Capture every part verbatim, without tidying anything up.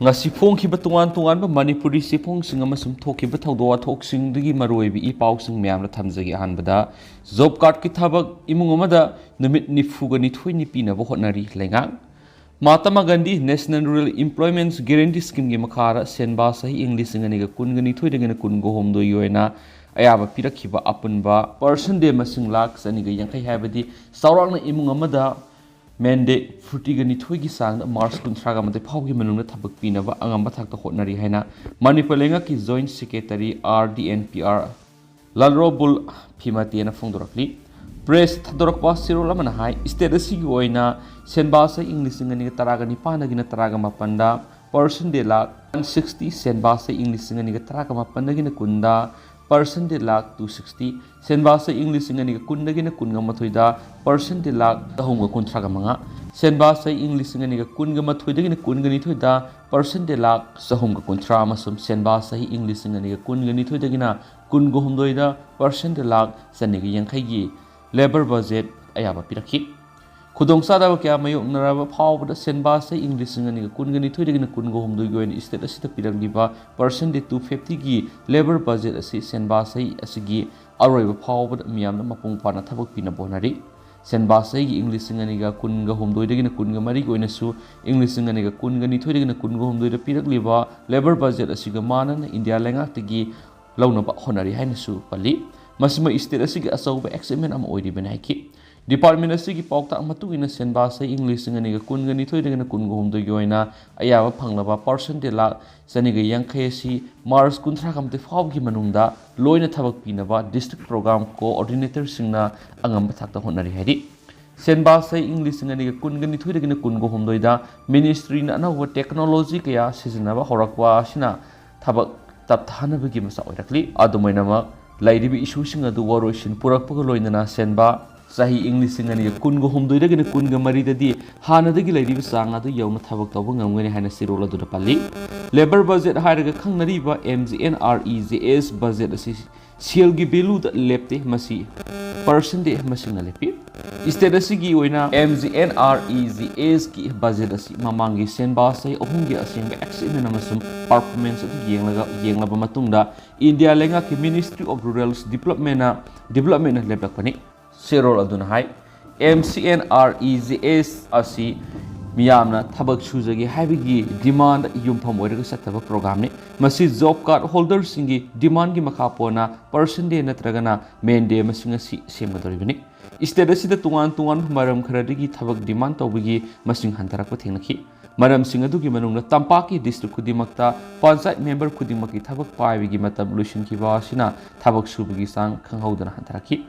ꯉꯁꯤ ꯐꯣꯡꯈꯤꯕ ꯇꯣꯉꯥꯟ ꯇꯣꯉꯥꯟꯕ ꯃꯅꯤꯄꯨꯔꯤ ꯆꯦꯐꯣꯡꯁꯤꯡ ꯑꯃꯁꯨꯡ ꯊꯣꯛꯈꯤꯕ ꯊꯧꯗꯣꯛ ꯋꯥꯊꯣꯛꯁꯤꯡꯗꯨꯒꯤ ꯃꯔꯨꯑꯣꯏꯕ ꯏ ꯄꯥꯎꯁꯤꯡ ꯃꯌꯥꯝꯗ ꯊꯝꯖꯒꯦ꯫ ꯑꯍꯥꯟꯕꯗ, ꯖꯣꯕ ꯀꯥꯔꯗꯀꯤ ꯊꯕꯛ ꯏꯃꯨꯡ ꯑꯃꯗ ꯅꯨꯃꯤꯠ ꯅꯤꯐꯨꯒ ꯅꯤꯊꯣꯏꯅꯤ ꯄꯤꯅꯕ ꯍꯣꯠꯅꯔꯤ ꯂꯩꯉꯥꯛ꯫ Mahatma Gandhi national rural employment guarantee ꯁ꯭ꯀꯤꯝꯒꯤ ꯃꯈꯥꯗ ꯁꯦꯟꯕꯥ ꯆꯍꯤ ꯏꯪ ꯂꯤꯁꯤꯡ ꯑꯅꯤꯒ ꯀꯨꯟꯒ ꯅꯤꯊꯣꯏꯗꯒꯤꯅ ꯀꯨꯟꯒ ꯍꯨꯝꯗꯣꯏꯒꯤ ꯑꯣꯏꯅ ꯑꯌꯥꯕ ꯄꯤꯔꯛꯈꯤꯕ ꯑꯄꯨꯟꯕ ꯄꯔꯁꯟ ꯗꯦ ꯃꯁꯤꯡ ꯂꯥꯈ ꯆꯅꯤꯒ ꯌꯥꯡꯈꯩ, ꯍꯥꯏꯕꯗꯤ ꯆꯥꯎꯔꯥꯛꯅ ꯏꯃꯨꯡ ꯑꯃꯗ ꯃꯦꯟꯗꯦ ꯐꯣꯔꯇꯤꯒ ꯅꯤꯊꯣꯏꯒꯤ ꯆꯥꯡꯗ ꯃꯥꯔꯆ ꯀꯨꯟꯊ꯭ꯔꯥꯒ ꯃꯥꯊꯣꯏ ꯐꯥꯎꯒꯤ ꯃꯅꯨꯡꯗ ꯊꯕꯛ ꯄꯤꯅꯕ ꯑꯉꯝꯕ ꯊꯥꯛꯇ ꯍꯣꯠꯅꯔꯤ ꯍꯥꯏꯅ ꯃꯅꯤꯄꯨꯔ ꯂꯩꯉꯥꯛꯀꯤ joint secretary R D N P R Lalrobul ꯐꯤꯃꯥꯇꯦꯅ ꯐꯣꯡꯗꯣꯔꯛꯂꯤ꯫ ꯄ꯭ꯔꯦꯁ ꯊꯥꯗꯣꯔꯛꯄ ꯆꯦꯔꯣꯜ ꯑꯃꯅ ꯍꯥꯏ, ꯁ꯭ꯇꯦꯠ ꯑꯁꯤꯒꯤ ꯑꯣꯏꯅ ꯁꯦꯟꯕꯥ ꯆꯍꯤ ꯏꯪ ꯂꯤꯁꯤꯡ ꯑꯅꯤꯒ ꯇꯔꯥꯒ ꯅꯤꯄꯥꯟꯗꯒꯤꯅ ꯇꯔꯥꯒ ꯃꯥꯄꯟꯗ ꯄꯔꯁꯟ ꯗꯦ ꯂꯥꯈ ꯁꯤꯛꯁꯇꯤ, ꯁꯦꯟꯕꯥ ꯆꯍꯤ ꯏꯪ ꯂꯤꯁꯤꯡ ꯑꯅꯤꯒ ꯇꯔꯥꯒ ꯃꯥꯄꯟꯗꯒꯤꯅ ꯀꯨꯟꯗ ꯄꯔꯁꯟ ꯗꯦ ꯂꯥꯈ ꯇꯨ ꯁꯤꯛꯁꯇꯤ, ꯁꯦꯟꯕꯥ ꯆꯍꯤ ꯏꯪ ꯂꯤꯁꯤꯡ ꯑꯅꯤꯒ ꯀꯨꯟꯗꯒꯤꯅ ꯀꯨꯟꯒ ꯃꯥꯊꯣꯏꯗ ꯄꯔꯁꯟ ꯗꯦ ꯂꯥꯈ ꯆꯍꯨꯝꯒ ꯀꯨꯟꯊ꯭ꯔꯥꯒ ꯃꯉꯥ, ꯁꯦꯟꯕꯥ ꯆꯍꯤ ꯏꯪ ꯂꯤꯁꯤꯡ ꯑꯅꯤꯒ ꯀꯨꯟꯒ ꯃꯥꯊꯣꯏꯗꯒꯤꯅ ꯀꯨꯟꯒ ꯅꯤꯊꯣꯏꯗ ꯄꯔꯁꯟ ꯗꯦ ꯂꯥꯈ ꯆꯍꯨꯝꯒ ꯀꯨꯟꯊ꯭ꯔꯥ ꯑꯃꯁꯨꯡ ꯁꯦꯟꯕꯥ ꯆꯍꯤ ꯏꯪ ꯂꯤꯁꯤꯡ ꯑꯅꯤꯒ ꯀꯨꯟꯒ ꯅꯤꯊꯣꯏꯗꯒꯤꯅ ꯀꯨꯟꯒ ꯍꯨꯝꯗꯣꯏꯗ ꯄꯔꯁꯟ ꯗꯦ ꯂꯥꯈ ꯆꯅꯤꯒ ꯌꯥꯡꯈꯩꯒꯤ ꯂꯦꯕꯔ ꯕꯖꯦꯠ ꯑꯌꯥꯕ ꯄꯤꯔꯛꯈꯤ꯫ ꯈꯨꯗꯣꯡꯆꯥꯗꯕ ꯀꯌꯥ ꯃꯥꯌꯣꯛꯅꯔꯕ ꯐꯥꯎꯕꯗ ꯁꯦꯟꯕꯥ ꯆꯍꯤ ꯏꯪ ꯂꯤꯁꯤꯡ ꯑꯅꯤꯒ ꯀꯨꯟꯒ ꯅꯤꯊꯣꯏꯗꯒꯤꯅ ꯀꯨꯟꯒ ꯍꯨꯝꯗꯣꯏꯒꯤ ꯑꯣꯏꯅ ꯁ꯭ꯇꯦꯠ ꯑꯁꯤꯗ ꯄꯤꯔꯛꯂꯤꯕ ꯄꯔꯁꯟ ꯗꯦ ꯇꯨ ꯐꯤꯐꯇꯤꯒꯤ ꯂꯦꯕꯔ ꯕꯖꯦꯠ ꯑꯁꯤ ꯁꯦꯟꯕꯥ ꯆꯍꯤ ꯑꯁꯤꯒꯤ ꯑꯔꯣꯏꯕ ꯐꯥꯎꯕꯗ ꯃꯤꯌꯥꯝꯗ ꯃꯄꯨꯡ ꯐꯥꯅ ꯊꯕꯛ ꯄꯤꯅꯕ ꯍꯣꯠꯅꯔꯤ꯫ ꯁꯦꯟꯕꯥ ꯆꯍꯤꯒꯤ ꯏꯪ ꯂꯤꯁꯤꯡ ꯑꯅꯤꯒ ꯀꯨꯟꯒ ꯍꯨꯝꯗꯣꯏꯗꯒꯤꯅ ꯀꯨꯟꯒ ꯃꯔꯤꯒꯤ ꯑꯣꯏꯅꯁꯨ ꯏꯪ ꯂꯤꯁꯤꯡ ꯑꯅꯤꯒ ꯀꯨꯟꯒ ꯅꯤꯊꯣꯏꯗꯒꯤꯅ ꯀꯨꯟꯒ ꯍꯨꯝꯗꯣꯏꯗ ꯄꯤꯔꯛꯂꯤꯕ ꯂꯦꯕꯔ ꯕꯖꯦꯠ ꯑꯁꯤꯒ ꯃꯥꯟꯅꯅ ꯏꯟꯗꯤꯌꯥ ꯂꯩꯉꯥꯛꯇꯒꯤ ꯂꯧꯅꯕ ꯍꯣꯠꯅꯔꯤ ꯍꯥꯏꯅꯁꯨ ꯄꯜꯂꯤ꯫ ꯃꯁꯤꯃ ꯁ꯭ꯇꯦꯠ ꯑꯁꯤꯒꯤ ꯑꯆꯧꯕ ꯑꯦꯆꯤꯞꯃꯦꯟ ꯑꯃ ꯑꯣꯏꯔꯤꯕꯅꯤ ꯍꯥꯏꯈꯤ꯫ ꯗꯤꯄꯥꯔꯠꯃꯦꯟ ꯑꯁꯤꯒꯤ ꯄꯥꯎꯇꯥꯛ ꯃꯇꯨꯡ ꯏꯟꯅ ꯁꯦꯟꯕꯥ ꯆꯍꯤ ꯏꯪ ꯂꯤꯁꯤꯡ ꯑꯅꯤꯒ ꯀꯨꯟꯒ ꯅꯤꯊꯣꯏꯗꯒꯤꯅ ꯀꯨꯟꯒ ꯍꯨꯝꯗꯣꯏꯒꯤ ꯑꯣꯏꯅ ꯑꯌꯥꯕ ꯐꯪꯂꯕ ꯄꯔꯁꯟ ꯗꯦ ꯂꯥꯈ ꯆꯅꯤꯒ ꯌꯥꯡꯈꯩ ꯑꯁꯤ ꯃꯥꯔꯆ ꯀꯨꯟꯊ꯭ꯔꯥꯒ ꯃꯥꯊꯣꯏ ꯐꯥꯎꯕꯒꯤ ꯃꯅꯨꯡꯗ ꯂꯣꯏꯅ ꯊꯕꯛ ꯄꯤꯅꯕ ꯗꯤꯁꯇ꯭ꯔꯤꯛ ꯄ꯭ꯔꯣꯒ꯭ꯔꯥꯝ ꯀꯣꯑꯣꯔꯗꯤꯅꯦꯇꯔꯁꯤꯡꯅ ꯑꯉꯝꯕ ꯊꯥꯛꯇ ꯍꯣꯠꯅꯔꯤ ꯍꯥꯏꯔꯤ꯫ ꯁꯦꯟꯕꯥ ꯆꯍꯤ ꯏꯪ ꯂꯤꯁꯤꯡ ꯑꯅꯤꯒ ꯀꯨꯟꯒ ꯅꯤꯊꯣꯏꯗꯒꯤꯅ ꯀꯨꯟꯒ ꯍꯨꯝꯗꯣꯏꯗ ꯃꯤꯅꯤꯁꯇ꯭ꯔꯤꯅ ꯑꯅꯧꯕ ꯇꯦꯛꯅꯣꯂꯣꯖꯤ ꯀꯌꯥ ꯁꯤꯖꯤꯟꯅꯕ ꯍꯧꯔꯛꯄ ꯑꯁꯤꯅ ꯊꯕꯛ ꯇꯞꯊꯥꯅꯕꯒꯤ ꯃꯆꯥꯛ ꯑꯣꯏꯔꯛꯂꯤ꯫ ꯑꯗꯨꯝ ꯑꯣꯏꯅꯃꯛ, ꯂꯩꯔꯤꯕ ꯏꯁꯨꯁꯤꯡ ꯑꯗꯨ ꯋꯥꯔꯣꯏꯁꯤꯟ ꯄꯨꯔꯛꯄꯒ ꯂꯣꯏꯅꯅ ꯁꯦꯟꯕꯥ ꯆꯍꯤ ꯏꯪ ꯂꯤꯁꯤꯡ ꯑꯅꯤꯒ ꯀꯨꯟꯒ ꯍꯨꯝꯗꯣꯏꯗꯒꯤꯅ ꯀꯨꯟꯒ ꯃꯔꯤꯗꯗꯤ ꯍꯥꯟꯅꯗꯒꯤ ꯂꯩꯔꯤꯕ ꯆꯥꯡ ꯑꯗꯨ ꯌꯧꯅ ꯊꯕꯛ ꯇꯧꯕ ꯉꯝꯒꯅꯤ ꯍꯥꯏꯅ ꯆꯦꯔꯣꯜ ꯑꯗꯨꯗ ꯄꯜꯂꯤ꯫ ꯂꯦꯕꯔ ꯕꯖꯦꯠ ꯍꯥꯏꯔꯒ ꯈꯪꯅꯔꯤꯕ M G N R E G S budget ꯑꯁꯤ ꯁꯦꯜꯒꯤ ꯚꯦꯂꯨꯗ ꯂꯦꯞꯇꯦ, ꯃꯁꯤ ꯄꯔꯁꯦꯟꯇꯦꯖ ꯃꯁꯤꯡꯅ ꯂꯦꯞꯄꯤ꯫ ꯁ꯭ꯇꯦꯠ ꯑꯁꯤꯒꯤ ꯑꯣꯏꯅ M G N R E G ꯑꯦꯁꯀꯤ ꯕꯖꯦꯠ ꯑꯁꯤ ꯃꯃꯥꯡꯒꯤ ꯁꯦꯟꯕꯥ ꯆꯍꯤ ꯑꯍꯨꯝꯒꯤ ꯑꯁꯦꯡꯕ ꯑꯦꯆꯤꯞꯃꯦꯟ ꯑꯃꯁꯨꯡ ꯄꯔꯐꯣꯔꯃꯦꯟꯁ ꯑꯗꯨ ꯌꯦꯡꯂꯒ, ꯌꯦꯡꯂꯕ ꯃꯇꯨꯡꯗ ꯏꯟꯗꯤꯌꯥ ꯂꯩꯉꯥꯛꯀꯤ ꯃꯤꯅꯤꯁꯇ꯭ꯔꯤ ꯑꯣꯐ ꯔꯨꯔꯦꯜꯁ ꯗꯤꯕꯂꯞꯃꯦꯟꯅ, ꯗꯤꯕꯂꯞꯃꯦꯟꯅ ꯂꯦꯞꯂꯛꯄꯅꯤ꯫ ꯁꯦꯔꯣꯜ ꯑꯗꯨꯅ ꯍꯥꯏ, M C N R E G S ꯑꯁꯤ ꯃꯤꯌꯥꯝꯅ ꯊꯕꯛ ꯁꯨꯖꯒꯦ ꯍꯥꯏꯕꯒꯤ ꯗꯤꯃꯥꯟꯗ ꯌꯨꯝꯐꯝ ꯑꯣꯏꯔꯒ ꯆꯠꯊꯕ ꯄ꯭ꯔꯣꯒ꯭ꯔꯥꯝꯅꯤ꯫ ꯃꯁꯤ ꯖꯣꯕ ꯀꯥꯔꯗ ꯍꯣꯜꯗꯔꯁꯤꯡꯒꯤ ꯗꯤꯃꯥꯟꯒꯤ ꯃꯈꯥ ꯄꯣꯟꯅ ꯄꯔꯁꯦꯟꯇꯦꯖ ꯅꯠꯇ꯭ꯔꯒꯅ ꯃꯦꯟꯗꯦ ꯃꯁꯤꯡ ꯑꯁꯤ ꯁꯦꯝꯒꯗꯧꯔꯤꯕꯅꯤ꯫ ꯁ꯭ꯇꯦꯠ ꯑꯁꯤꯗ ꯇꯣꯉꯥꯟ ꯇꯣꯉꯥꯟꯕ ꯃꯔꯝ ꯈꯔꯗꯒꯤ ꯊꯕꯛ ꯗꯤꯃꯥꯟ ꯇꯧꯕꯒꯤ ꯃꯁꯤꯡ ꯍꯟꯊꯔꯛꯄ ꯊꯦꯡꯅꯈꯤ꯫ ꯃꯔꯝꯁꯤꯡ ꯑꯗꯨꯒꯤ ꯃꯅꯨꯡꯗ ꯇꯝꯄꯥꯛꯀꯤ ꯗꯤꯁꯇ꯭ꯔꯤꯛ ꯈꯨꯗꯤꯡꯃꯛꯇ ꯄꯟꯆꯥꯌꯠ ꯃꯦꯝꯕꯔ ꯈꯨꯗꯤꯡꯃꯛꯀꯤ ꯊꯕꯛ ꯄꯥꯏꯕꯒꯤ ꯃꯇꯝ ꯂꯣꯏꯁꯤꯟꯈꯤꯕ ꯑꯁꯤꯅ ꯊꯕꯛ ꯁꯨꯕꯒꯤ ꯆꯥꯡ ꯈꯪꯍꯧꯗꯅ ꯍꯟꯊꯔꯛꯈꯤ꯫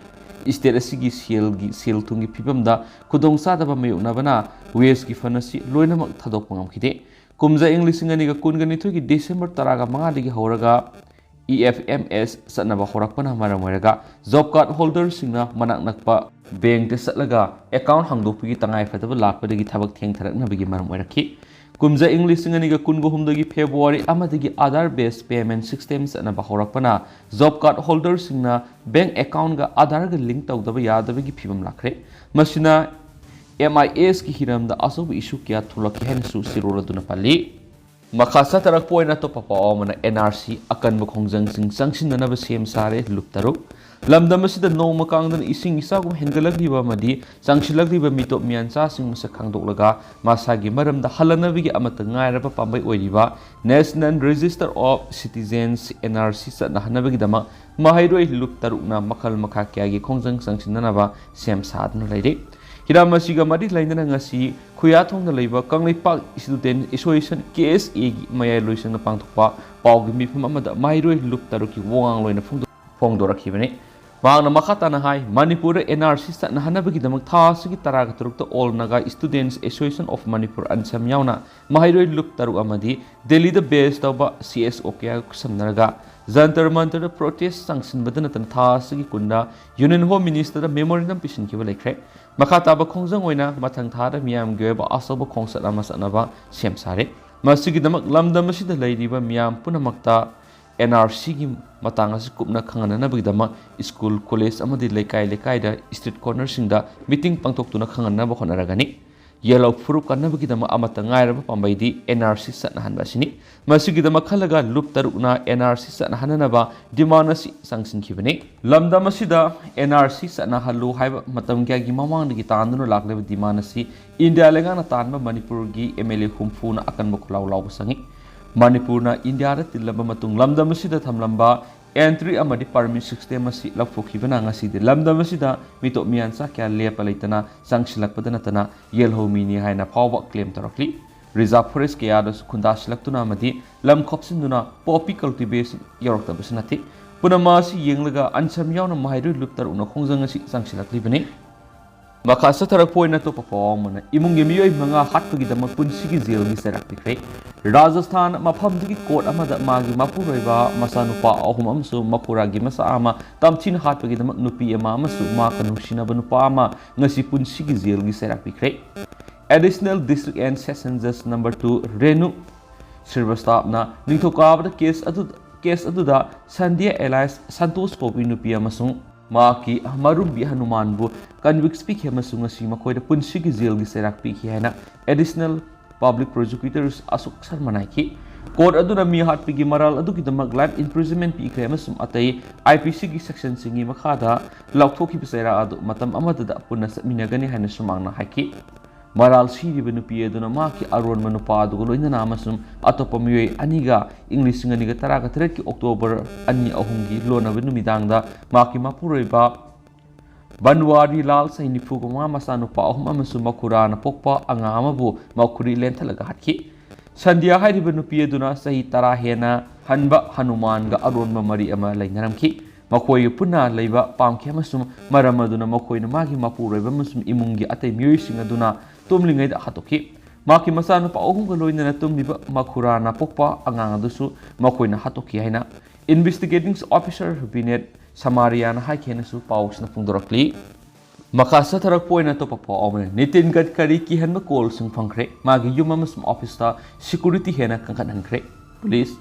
ꯁ꯭ꯇꯦꯠ ꯑꯁꯤꯒꯤ ꯁꯦꯜꯒꯤ, ꯁꯦꯜ ꯊꯨꯝꯒꯤ ꯐꯤꯕꯝꯗ ꯈꯨꯗꯣꯡꯆꯥꯗꯕ ꯃꯥꯌꯣꯛꯅꯕꯅ ꯋꯦꯁꯀꯤ ꯐꯟ ꯑꯁꯤ ꯂꯣꯏꯅꯃꯛ ꯊꯥꯗꯣꯛꯄ ꯉꯝꯈꯤꯗꯦ꯫ ꯀꯨꯝꯖꯥ ꯏꯪ ꯂꯤꯁꯤꯡ ꯑꯅꯤꯒ ꯀꯨꯟꯒ ꯅꯤꯊꯣꯏꯒꯤ ꯗꯤꯁꯦꯝꯕꯔ ꯇꯔꯥꯃꯉꯥꯗꯒꯤ ꯍꯧꯔꯒ ꯏ ꯑꯦꯐ ꯑꯦꯝ ꯑꯦꯁ ꯆꯠꯅꯕ ꯍꯧꯔꯛꯄꯅ ꯃꯔꯝ ꯑꯣꯏꯔꯒ ꯖꯣꯕ ꯀꯥꯔꯗ ꯍꯣꯜꯗꯔꯁꯤꯡꯅ ꯃꯅꯥꯛ ꯅꯛꯄ ꯕꯦꯡꯛꯇ ꯆꯠꯂꯒ ꯑꯦꯀꯥꯎꯟ ꯍꯥꯡꯗꯣꯛꯄꯒꯤ ꯇꯉꯥꯏꯐꯗꯕ ꯂꯥꯛꯄꯗꯒꯤ ꯊꯕꯛ ꯊꯦꯡꯊꯔꯛꯅꯕꯒꯤ ꯃꯔꯝ ꯑꯣꯏꯔꯛꯈꯤ꯫ ꯀꯨꯝꯖꯥ ꯏꯪ ꯂꯤꯁꯤꯡ ꯑꯅꯤꯒ ꯀꯨꯟꯒ ꯍꯨꯝꯗꯣꯏꯒꯤ ꯐꯦꯕ꯭ꯔꯨꯋꯥꯔꯤ ꯑꯃꯗꯒꯤ ꯑꯥꯙꯥꯔ ꯕꯦꯁ ꯄꯦꯃꯦꯟ ꯁꯤꯁꯇꯦꯝ ꯆꯠꯅꯕ ꯍꯧꯔꯛꯄꯅ ꯖꯣꯕ ꯀꯥꯔꯗ ꯍꯣꯜꯗꯔꯁꯤꯡꯅ ꯕꯦꯡꯛ ꯑꯦꯀꯥꯎꯟꯒ ꯑꯥꯙꯥꯔꯒ ꯂꯤꯡꯛ ꯇꯧꯗꯕ ꯌꯥꯗꯕꯒꯤ ꯐꯤꯕꯝ ꯂꯥꯛꯈ꯭ꯔꯦ꯫ ꯃꯁꯤꯅ ꯑꯦꯝ ꯑꯥꯏ ꯑꯦꯁꯀꯤ ꯍꯤꯔꯝꯗ ꯑꯆꯧꯕ ꯏꯁꯨ ꯀꯌꯥ ꯊꯣꯛꯂꯛꯈꯤ ꯍꯥꯏꯅꯁꯨ ꯁꯤꯔꯣꯜ ꯑꯗꯨꯅ ꯄꯜꯂꯤ꯫ ꯃꯈꯥ ꯆꯠꯊꯔꯛꯄ ꯑꯣꯏꯅ ꯑꯇꯣꯞꯄ ꯄꯥꯎ ꯑꯃꯅ ꯑꯦꯟ ꯑꯥꯔ ꯁꯤ ꯑꯀꯟꯕ ꯈꯣꯡꯖꯪꯁꯤꯡ ꯆꯪꯁꯤꯟꯅꯅꯕ ꯁꯦꯝ ꯁꯥꯔꯦ꯫ ꯂꯨꯞ ꯇꯔꯨꯛ꯫ ꯂꯝꯗꯝ ꯑꯁꯤꯗ ꯅꯣꯡꯃ ꯀꯥꯡꯗꯅ ꯏꯁꯤꯡ ꯏꯆꯥꯎꯒꯨꯝ ꯍꯦꯟꯒꯠꯂꯛꯂꯤꯕ ꯑꯃꯗꯤ ꯆꯪꯁꯤꯜꯂꯛꯂꯤꯕ ꯃꯤꯇꯣꯞ ꯃꯤꯌꯥꯟꯆꯥꯁꯤꯡ ꯃꯁꯛ ꯈꯪꯗꯣꯛꯂꯒ ꯃꯁꯥꯒꯤ ꯃꯔꯝꯗ ꯍꯜꯂꯅꯕꯒꯤ ꯑꯃꯠꯇ ꯉꯥꯏꯔꯕ ꯄꯥꯝꯕꯩ ꯑꯣꯏꯔꯤꯕ National Register of Citizens, N R C, ꯆꯠꯅꯍꯟꯅꯕꯒꯤꯗꯃꯛ ꯃꯍꯩꯔꯣꯏ ꯂꯨꯞ ꯇꯔꯨꯛꯅ ꯃꯈꯜ ꯃꯈꯥ ꯀꯌꯥꯒꯤ ꯈꯣꯡꯖꯪ ꯆꯪꯁꯤꯟꯅꯅꯕ ꯁꯦꯝ ꯁꯥꯗꯨꯅ ꯂꯩꯔꯤ꯫ ꯍꯤꯔꯝ ꯑꯁꯤꯒ ꯃꯔꯤ ꯂꯩꯅꯅ ꯉꯁꯤ ꯈꯨꯌꯥꯊꯣꯡꯗ ꯂꯩꯕ Kangleipak Student Association, K S A ꯒꯤ ꯃꯌꯥꯏ ꯂꯣꯏꯁꯪꯗ ꯄꯥꯡꯊꯣꯛꯄ ꯄꯥꯎꯒꯤ ꯃꯤꯐꯝ ꯑꯃꯗ ꯃꯍꯩꯔꯣꯏ ꯂꯨꯞ ꯇꯔꯨꯛꯀꯤ ꯋꯥꯉꯥꯡꯂꯣꯏꯅ ꯐꯣꯡꯗꯣ-, ꯐꯣꯡꯗꯣꯔꯛꯈꯤꯕꯅꯤ꯫ ꯃꯍꯥꯛꯅ ꯃꯈꯥ ꯇꯥꯅ ꯍꯥꯏ, ꯃꯅꯤꯄꯨꯔꯗ N R C ꯆꯠꯅꯍꯟꯅꯕꯒꯤꯗꯃꯛ ꯊꯥ ꯑꯁꯤꯒꯤ ꯇꯔꯥꯒ ꯇꯔꯨꯛꯇ All Naga Students Association of Manipur, ꯑꯟꯁꯝ ꯌꯥꯎꯅ ꯃꯍꯩꯔꯣꯏ ꯂꯨꯞ ꯇꯔꯨꯛ ꯑꯃꯗꯤ ꯗꯦꯜꯂꯤꯗ ꯕꯦꯁ ꯇꯧꯕ C S O ꯀꯌꯥꯒ ꯈꯨꯠꯁꯝꯅꯔꯒ ꯖꯟꯇꯔ ꯃꯟꯇꯔꯗ ꯄ꯭ꯔꯣꯇꯦꯁ ꯆꯪꯁꯤꯟꯕꯗ ꯅꯠꯇꯅ ꯊꯥ ꯑꯁꯤꯒꯤ ꯀꯨꯟꯗ Union Home Minister ꯗ memorandum ꯄꯤꯁꯤꯟꯈꯤꯕ ꯂꯩꯈ꯭ꯔꯦ꯫ ꯃꯈꯥ ꯇꯥꯕ ꯈꯣꯡꯖꯪ ꯑꯣꯏꯅ ꯃꯊꯪ ꯊꯥꯗ ꯃꯤꯌꯥꯝꯒꯤ ꯑꯣꯏꯕ ꯑꯆꯧꯕ ꯈꯣꯡꯆꯠ ꯑꯃ ꯆꯠꯅꯕ ꯁꯦꯝ ꯁꯥꯔꯦ꯫ ꯃꯁꯤꯒꯤꯗꯃꯛ ꯂꯝꯗꯝ ꯑꯁꯤꯗ ꯂꯩꯔꯤꯕ ꯃꯤꯌꯥꯝ ꯄꯨꯝꯅꯃꯛꯇ ꯑꯦꯟ ꯑꯥꯔ ꯁꯤꯒꯤ ꯃꯇꯥꯡ ꯑꯁꯤ ꯀꯨꯞꯅ ꯈꯪꯍꯟꯅꯅꯕꯒꯤꯗꯃꯛ ꯁ꯭ꯀꯨꯜ, ꯀꯣꯂꯦꯖ ꯑꯃꯗꯤ ꯂꯩꯀꯥꯏ ꯂꯩꯀꯥꯏꯗ ꯁ꯭ꯇ꯭ꯔꯤꯠ ꯀꯣꯔꯅꯔꯁꯤꯡꯗ ꯃꯤꯇꯤꯡ ꯄꯥꯡꯊꯣꯛꯇꯨꯅ ꯈꯪꯍꯟꯅꯕ ꯍꯣꯠꯅꯔꯒꯅꯤ꯫ ꯌꯦꯜꯍꯧ ꯐꯨꯔꯨꯞ ꯀꯟꯅꯕꯒꯤꯗꯃꯛ ꯑꯃꯠꯇ ꯉꯥꯏꯔꯕ ꯄꯥꯝꯕꯩꯗꯤ ꯑꯦꯟ ꯑꯥꯔ ꯁꯤ ꯆꯠꯅꯍꯟꯕ ꯑꯁꯤꯅꯤ꯫ ꯃꯁꯤꯒꯤꯗꯃꯛ ꯈꯜꯂꯒ ꯂꯨꯞ ꯇꯔꯨꯛꯅ ꯑꯦꯟ ꯑꯥꯔ ꯁꯤ ꯆꯠꯅꯍꯟꯅꯅꯕ ꯗꯤꯃꯥꯟ ꯑꯁꯤ ꯆꯪꯁꯤꯟꯈꯤꯕꯅꯤ꯫ ꯂꯝꯗꯝ ꯑꯁꯤꯗ ꯑꯦꯟ ꯑꯥꯔ ꯁꯤ ꯆꯠꯅꯍꯜꯂꯨ ꯍꯥꯏꯕ ꯃꯇꯝ ꯀꯌꯥꯒꯤ ꯃꯃꯥꯡꯗꯒꯤ ꯇꯥꯟꯗꯨꯅ ꯂꯥꯛꯂꯤꯕ ꯗꯤꯃꯥꯟ ꯑꯁꯤ ꯏꯟꯗꯤꯌꯥ ꯂꯩꯉꯥꯛꯅ ꯇꯥꯟꯕ ꯃꯅꯤꯄꯨꯔꯒꯤ ꯑꯦꯝ ꯑꯦꯜ ꯑꯦ ꯍꯨꯝꯐꯨꯅ ꯑꯀꯟꯕ ꯈꯣꯜꯂꯥꯎ ꯂꯥꯎꯕ ꯆꯪꯏ꯫ ꯃꯅꯤꯄꯨꯔꯅ ꯏꯟꯗꯤꯌꯥꯗ ꯇꯤꯜꯂꯕ ꯃꯇꯨꯡ ꯂꯝꯗꯝ ꯑꯁꯤꯗ ꯊꯝꯂꯝꯕ ꯑꯦꯟꯇ꯭ꯔꯤ ꯑꯃꯗꯤ ꯄꯔꯃꯤꯠ ꯁꯤꯁꯇꯦꯝ ꯑꯁꯤ ꯂꯧꯊꯣꯛꯈꯤꯕꯅ ꯉꯁꯤꯗꯤ ꯂꯝꯗꯝ ꯑꯁꯤꯗ ꯃꯤꯇꯣꯞ ꯃꯤꯌꯥꯟꯆꯥ ꯀꯌꯥ ꯂꯦꯞꯄ ꯂꯩꯇꯅ ꯆꯪꯁꯤꯜꯂꯛꯄꯗ ꯅꯠꯇꯅ ꯌꯦꯜꯍꯧ ꯃꯤꯅꯤ ꯍꯥꯏꯅ ꯐꯥꯎꯕ ꯀ꯭ꯂꯦꯝ ꯇꯧꯔꯛꯂꯤ꯫ ꯔꯤꯖꯥꯔꯚ ꯐꯣꯔꯦꯁ ꯀꯌꯥꯗꯁꯨ ꯈꯨꯟꯗꯥꯁꯤꯜꯂꯛꯇꯨꯅ ꯑꯃꯗꯤ ꯂꯝ ꯈꯣꯞꯆꯤꯟꯗꯨꯅ ꯄꯣꯄꯤ ꯀꯜꯇꯤꯚꯦꯁꯟ ꯌꯧꯔꯛꯇꯕꯁꯨ ꯅꯠꯇꯦ꯫ ꯄꯨꯝꯅꯃꯛ ꯑꯁꯤ ꯌꯦꯡꯂꯒ ꯑꯟꯁꯝ ꯌꯥꯎꯅ ꯃꯍꯩꯔꯣꯏ ꯂꯨꯞ ꯇꯔꯨꯛꯅ ꯈꯣꯡꯖꯪ ꯑꯁꯤ ꯆꯪꯁꯤꯜꯂꯛꯂꯤꯕꯅꯤ꯫ ꯃꯈꯥ ꯆꯠꯊꯔꯛꯄ ꯑꯣꯏꯅ ꯑꯇꯣꯞꯄ ꯄꯥꯎ ꯑꯃꯅ ꯏꯃꯨꯡꯒꯤ ꯃꯤꯑꯣꯏ ꯃꯉꯥ ꯍꯥꯠꯄꯒꯤꯗꯃꯛ ꯄꯨꯟꯁꯤꯒꯤ ꯖꯦꯜꯒꯤ ꯆꯩꯔꯥꯛ ꯄꯤꯈ꯭ꯔꯦ꯫ ꯔꯥꯖꯁꯊꯥꯟ ꯃꯐꯝꯗꯨꯒꯤ ꯀꯣꯔꯠ ꯑꯃꯗ ꯃꯥꯒꯤ ꯃꯄꯨꯔꯣꯏꯕ, ꯃꯆꯥꯅꯨꯄꯥ ꯑꯍꯨꯝ ꯑꯃꯁꯨꯡ ꯃꯈꯨꯔꯥꯒꯤ ꯃꯆꯥ ꯑꯃ ꯇꯝꯊꯤꯅ ꯍꯥꯠꯄꯒꯤꯗꯃꯛ ꯅꯨꯄꯤ ꯑꯃ ꯑꯃꯁꯨꯡ ꯃꯍꯥꯛꯀ ꯅꯨꯡꯁꯤꯅꯕ ꯅꯨꯄꯥ ꯑꯃ ꯉꯁꯤ ꯄꯨꯟꯁꯤꯒꯤ ꯖꯦꯜꯒꯤ ꯆꯩꯔꯥꯛ ꯄꯤꯈ꯭ꯔꯦ꯫ Additional District and Session Judge number two Renu ꯁ꯭ꯔꯤꯕꯁꯇꯥꯞꯅ ꯅꯤꯡꯊꯧꯀꯥꯕꯗ ꯀꯦꯁ ꯑꯗꯨ, ꯀꯦꯁ ꯑꯗꯨꯗ ꯁꯟꯙ꯭ꯌꯥ alias ꯁꯟꯇꯣꯁ ꯀꯧꯕꯤ ꯅꯨꯄꯤ ꯑꯃꯁꯨꯡ ꯃꯍꯥꯛꯀꯤ ꯃꯔꯨꯝꯕꯤ ꯍꯅꯨꯃꯥꯟꯕꯨ ꯀꯟꯚꯤꯛꯁ ꯄꯤꯈꯤ ꯑꯃꯁꯨꯡ ꯉꯁꯤ ꯃꯈꯣꯏꯗ ꯄꯨꯟꯁꯤꯒꯤ ꯖꯦꯜꯒꯤ ꯆꯩꯔꯥꯛ ꯄꯤꯈꯤ ꯍꯥꯏꯅ Additional Public Prosecutor ꯑꯁꯣꯛ ꯁꯔꯃꯅ ꯍꯥꯏꯈꯤ꯫ ꯀꯣꯔꯠ ꯑꯗꯨꯅ ꯃꯤ ꯍꯥꯠꯄꯒꯤ ꯃꯔꯥꯜ ꯑꯗꯨꯒꯤꯗꯃꯛ life imprisonment ꯄꯤꯈ꯭ꯔꯦ ꯑꯃꯁꯨꯡ ꯑꯇꯩ ꯑꯥꯏ ꯄꯤ ꯁꯤꯒꯤ ꯁꯦꯛꯁꯟꯁꯤꯡꯒꯤ ꯃꯈꯥꯗ ꯂꯥꯎꯊꯣꯛꯈꯤꯕ ꯆꯩꯔꯥꯛ ꯑꯗꯨ ꯃꯇꯝ ꯑꯃꯗꯗ ꯄꯨꯟꯅ ꯆꯠꯃꯤꯟꯅꯒꯅꯤ ꯍꯥꯏꯅꯁꯨ ꯃꯍꯥꯛꯅ ꯍꯥꯏꯈꯤ꯫ ꯃꯔꯥꯜ ꯁꯤꯔꯤꯕ ꯅꯨꯄꯤ ꯑꯗꯨꯅ ꯃꯍꯥꯛꯀꯤ ꯑꯔꯣꯟꯕ ꯅꯨꯄꯥ ꯑꯗꯨꯒ ꯂꯣꯏꯅꯅ ꯑꯃꯁꯨꯡ ꯑꯇꯣꯞꯄ ꯃꯤꯑꯣꯏ ꯑꯅꯤꯒ ꯏꯪ ꯂꯤꯁꯤꯡ ꯑꯅꯤꯒ ꯇꯔꯥꯒ ꯇꯔꯦꯠꯀꯤ ꯑꯣꯛꯇꯣꯕꯔ ꯑꯅꯤ ꯑꯍꯨꯝꯒꯤ ꯂꯣꯟꯅꯕ ꯅꯨꯃꯤꯗꯥꯡꯗ ꯃꯍꯥꯛꯀꯤ ꯃꯄꯨꯔꯣꯏꯕ ꯕꯟꯋꯥꯔꯤ ꯂꯥꯜ, ꯆꯍꯤ ꯅꯤꯐꯨꯒ ꯃꯉꯥ, ꯃꯆꯥꯅꯨꯄꯥ ꯑꯍꯨꯝ ꯑꯃꯁꯨꯡ ꯃꯈꯨꯔꯥꯅ ꯄꯣꯛꯄ ꯑꯉꯥꯡ ꯑꯃꯕꯨ ꯃꯈꯨꯔꯤ ꯂꯦꯟꯊꯠꯂꯒ ꯍꯥꯠꯈꯤ꯫ ꯁꯟꯙ꯭ꯌꯥ ꯍꯥꯏꯔꯤꯕ ꯅꯨꯄꯤ ꯑꯗꯨꯅ ꯆꯍꯤ ꯇꯔꯥ ꯍꯦꯟꯅ ꯍꯟꯕ ꯍꯅꯨꯃꯥꯟꯒ ꯑꯔꯣꯟꯕ ꯃꯔꯤ ꯑꯃ ꯂꯩꯅꯔꯝꯈꯤ꯫ ꯃꯈꯣꯏ ꯄꯨꯟꯅ ꯂꯩꯕ ꯄꯥꯝꯈꯤ ꯑꯃꯁꯨꯡ ꯃꯔꯝ ꯑꯗꯨꯅ ꯃꯈꯣꯏꯅ ꯃꯥꯒꯤ ꯃꯄꯨꯔꯣꯏꯕ ꯑꯃꯁꯨꯡ ꯏꯃꯨꯡꯒꯤ ꯑꯇꯩ ꯃꯤꯑꯣꯏꯁꯤꯡ ꯑꯗꯨꯅ ꯇꯨꯝꯂꯤꯉꯩꯗ ꯍꯥꯠꯇꯣꯛꯈꯤ꯫ ꯃꯍꯥꯛꯀꯤ ꯃꯆꯥꯅꯨꯄꯥ ꯑꯍꯨꯝꯒ ꯂꯣꯏꯅꯅ ꯇꯨꯝꯂꯤꯕ ꯃꯈꯨꯔꯥꯅ ꯄꯣꯛꯄ ꯑꯉꯥꯡ ꯑꯗꯨꯁꯨ ꯃꯈꯣꯏꯅ ꯍꯥꯠꯇꯣꯛꯈꯤ ꯍꯥꯏꯅ Investigating Officer ꯕꯤꯅꯦꯠ ꯁꯃꯥꯔꯤꯌꯥꯅ ꯍꯥꯏꯈꯤ ꯍꯥꯏꯅꯁꯨ ꯄꯥꯎꯁꯤꯅ ꯐꯣꯡꯗꯣꯔꯛꯂꯤ꯫ ꯃꯈꯥ ꯆꯠꯊꯔꯛꯄ ꯑꯣꯏꯅ ꯑꯇꯣꯞꯄ ꯄꯥꯎ ꯑꯃꯅ ꯅꯤꯇꯤꯟ ꯒꯗꯀꯔꯤ ꯀꯤꯍꯟꯕ ꯀꯣꯜꯁꯤꯡ ꯐꯪꯈ꯭ꯔꯦ꯫ ꯃꯥꯒꯤ ꯌꯨꯝ ꯑꯃꯁꯨꯡ ꯑꯣꯐꯤꯁꯇ ꯁꯦꯀ꯭ꯌꯨꯔꯤꯇꯤ ꯍꯦꯟꯅ ꯀꯟꯈꯠꯍꯟꯈ꯭ꯔꯦ꯫ ꯄꯨꯂꯤꯁ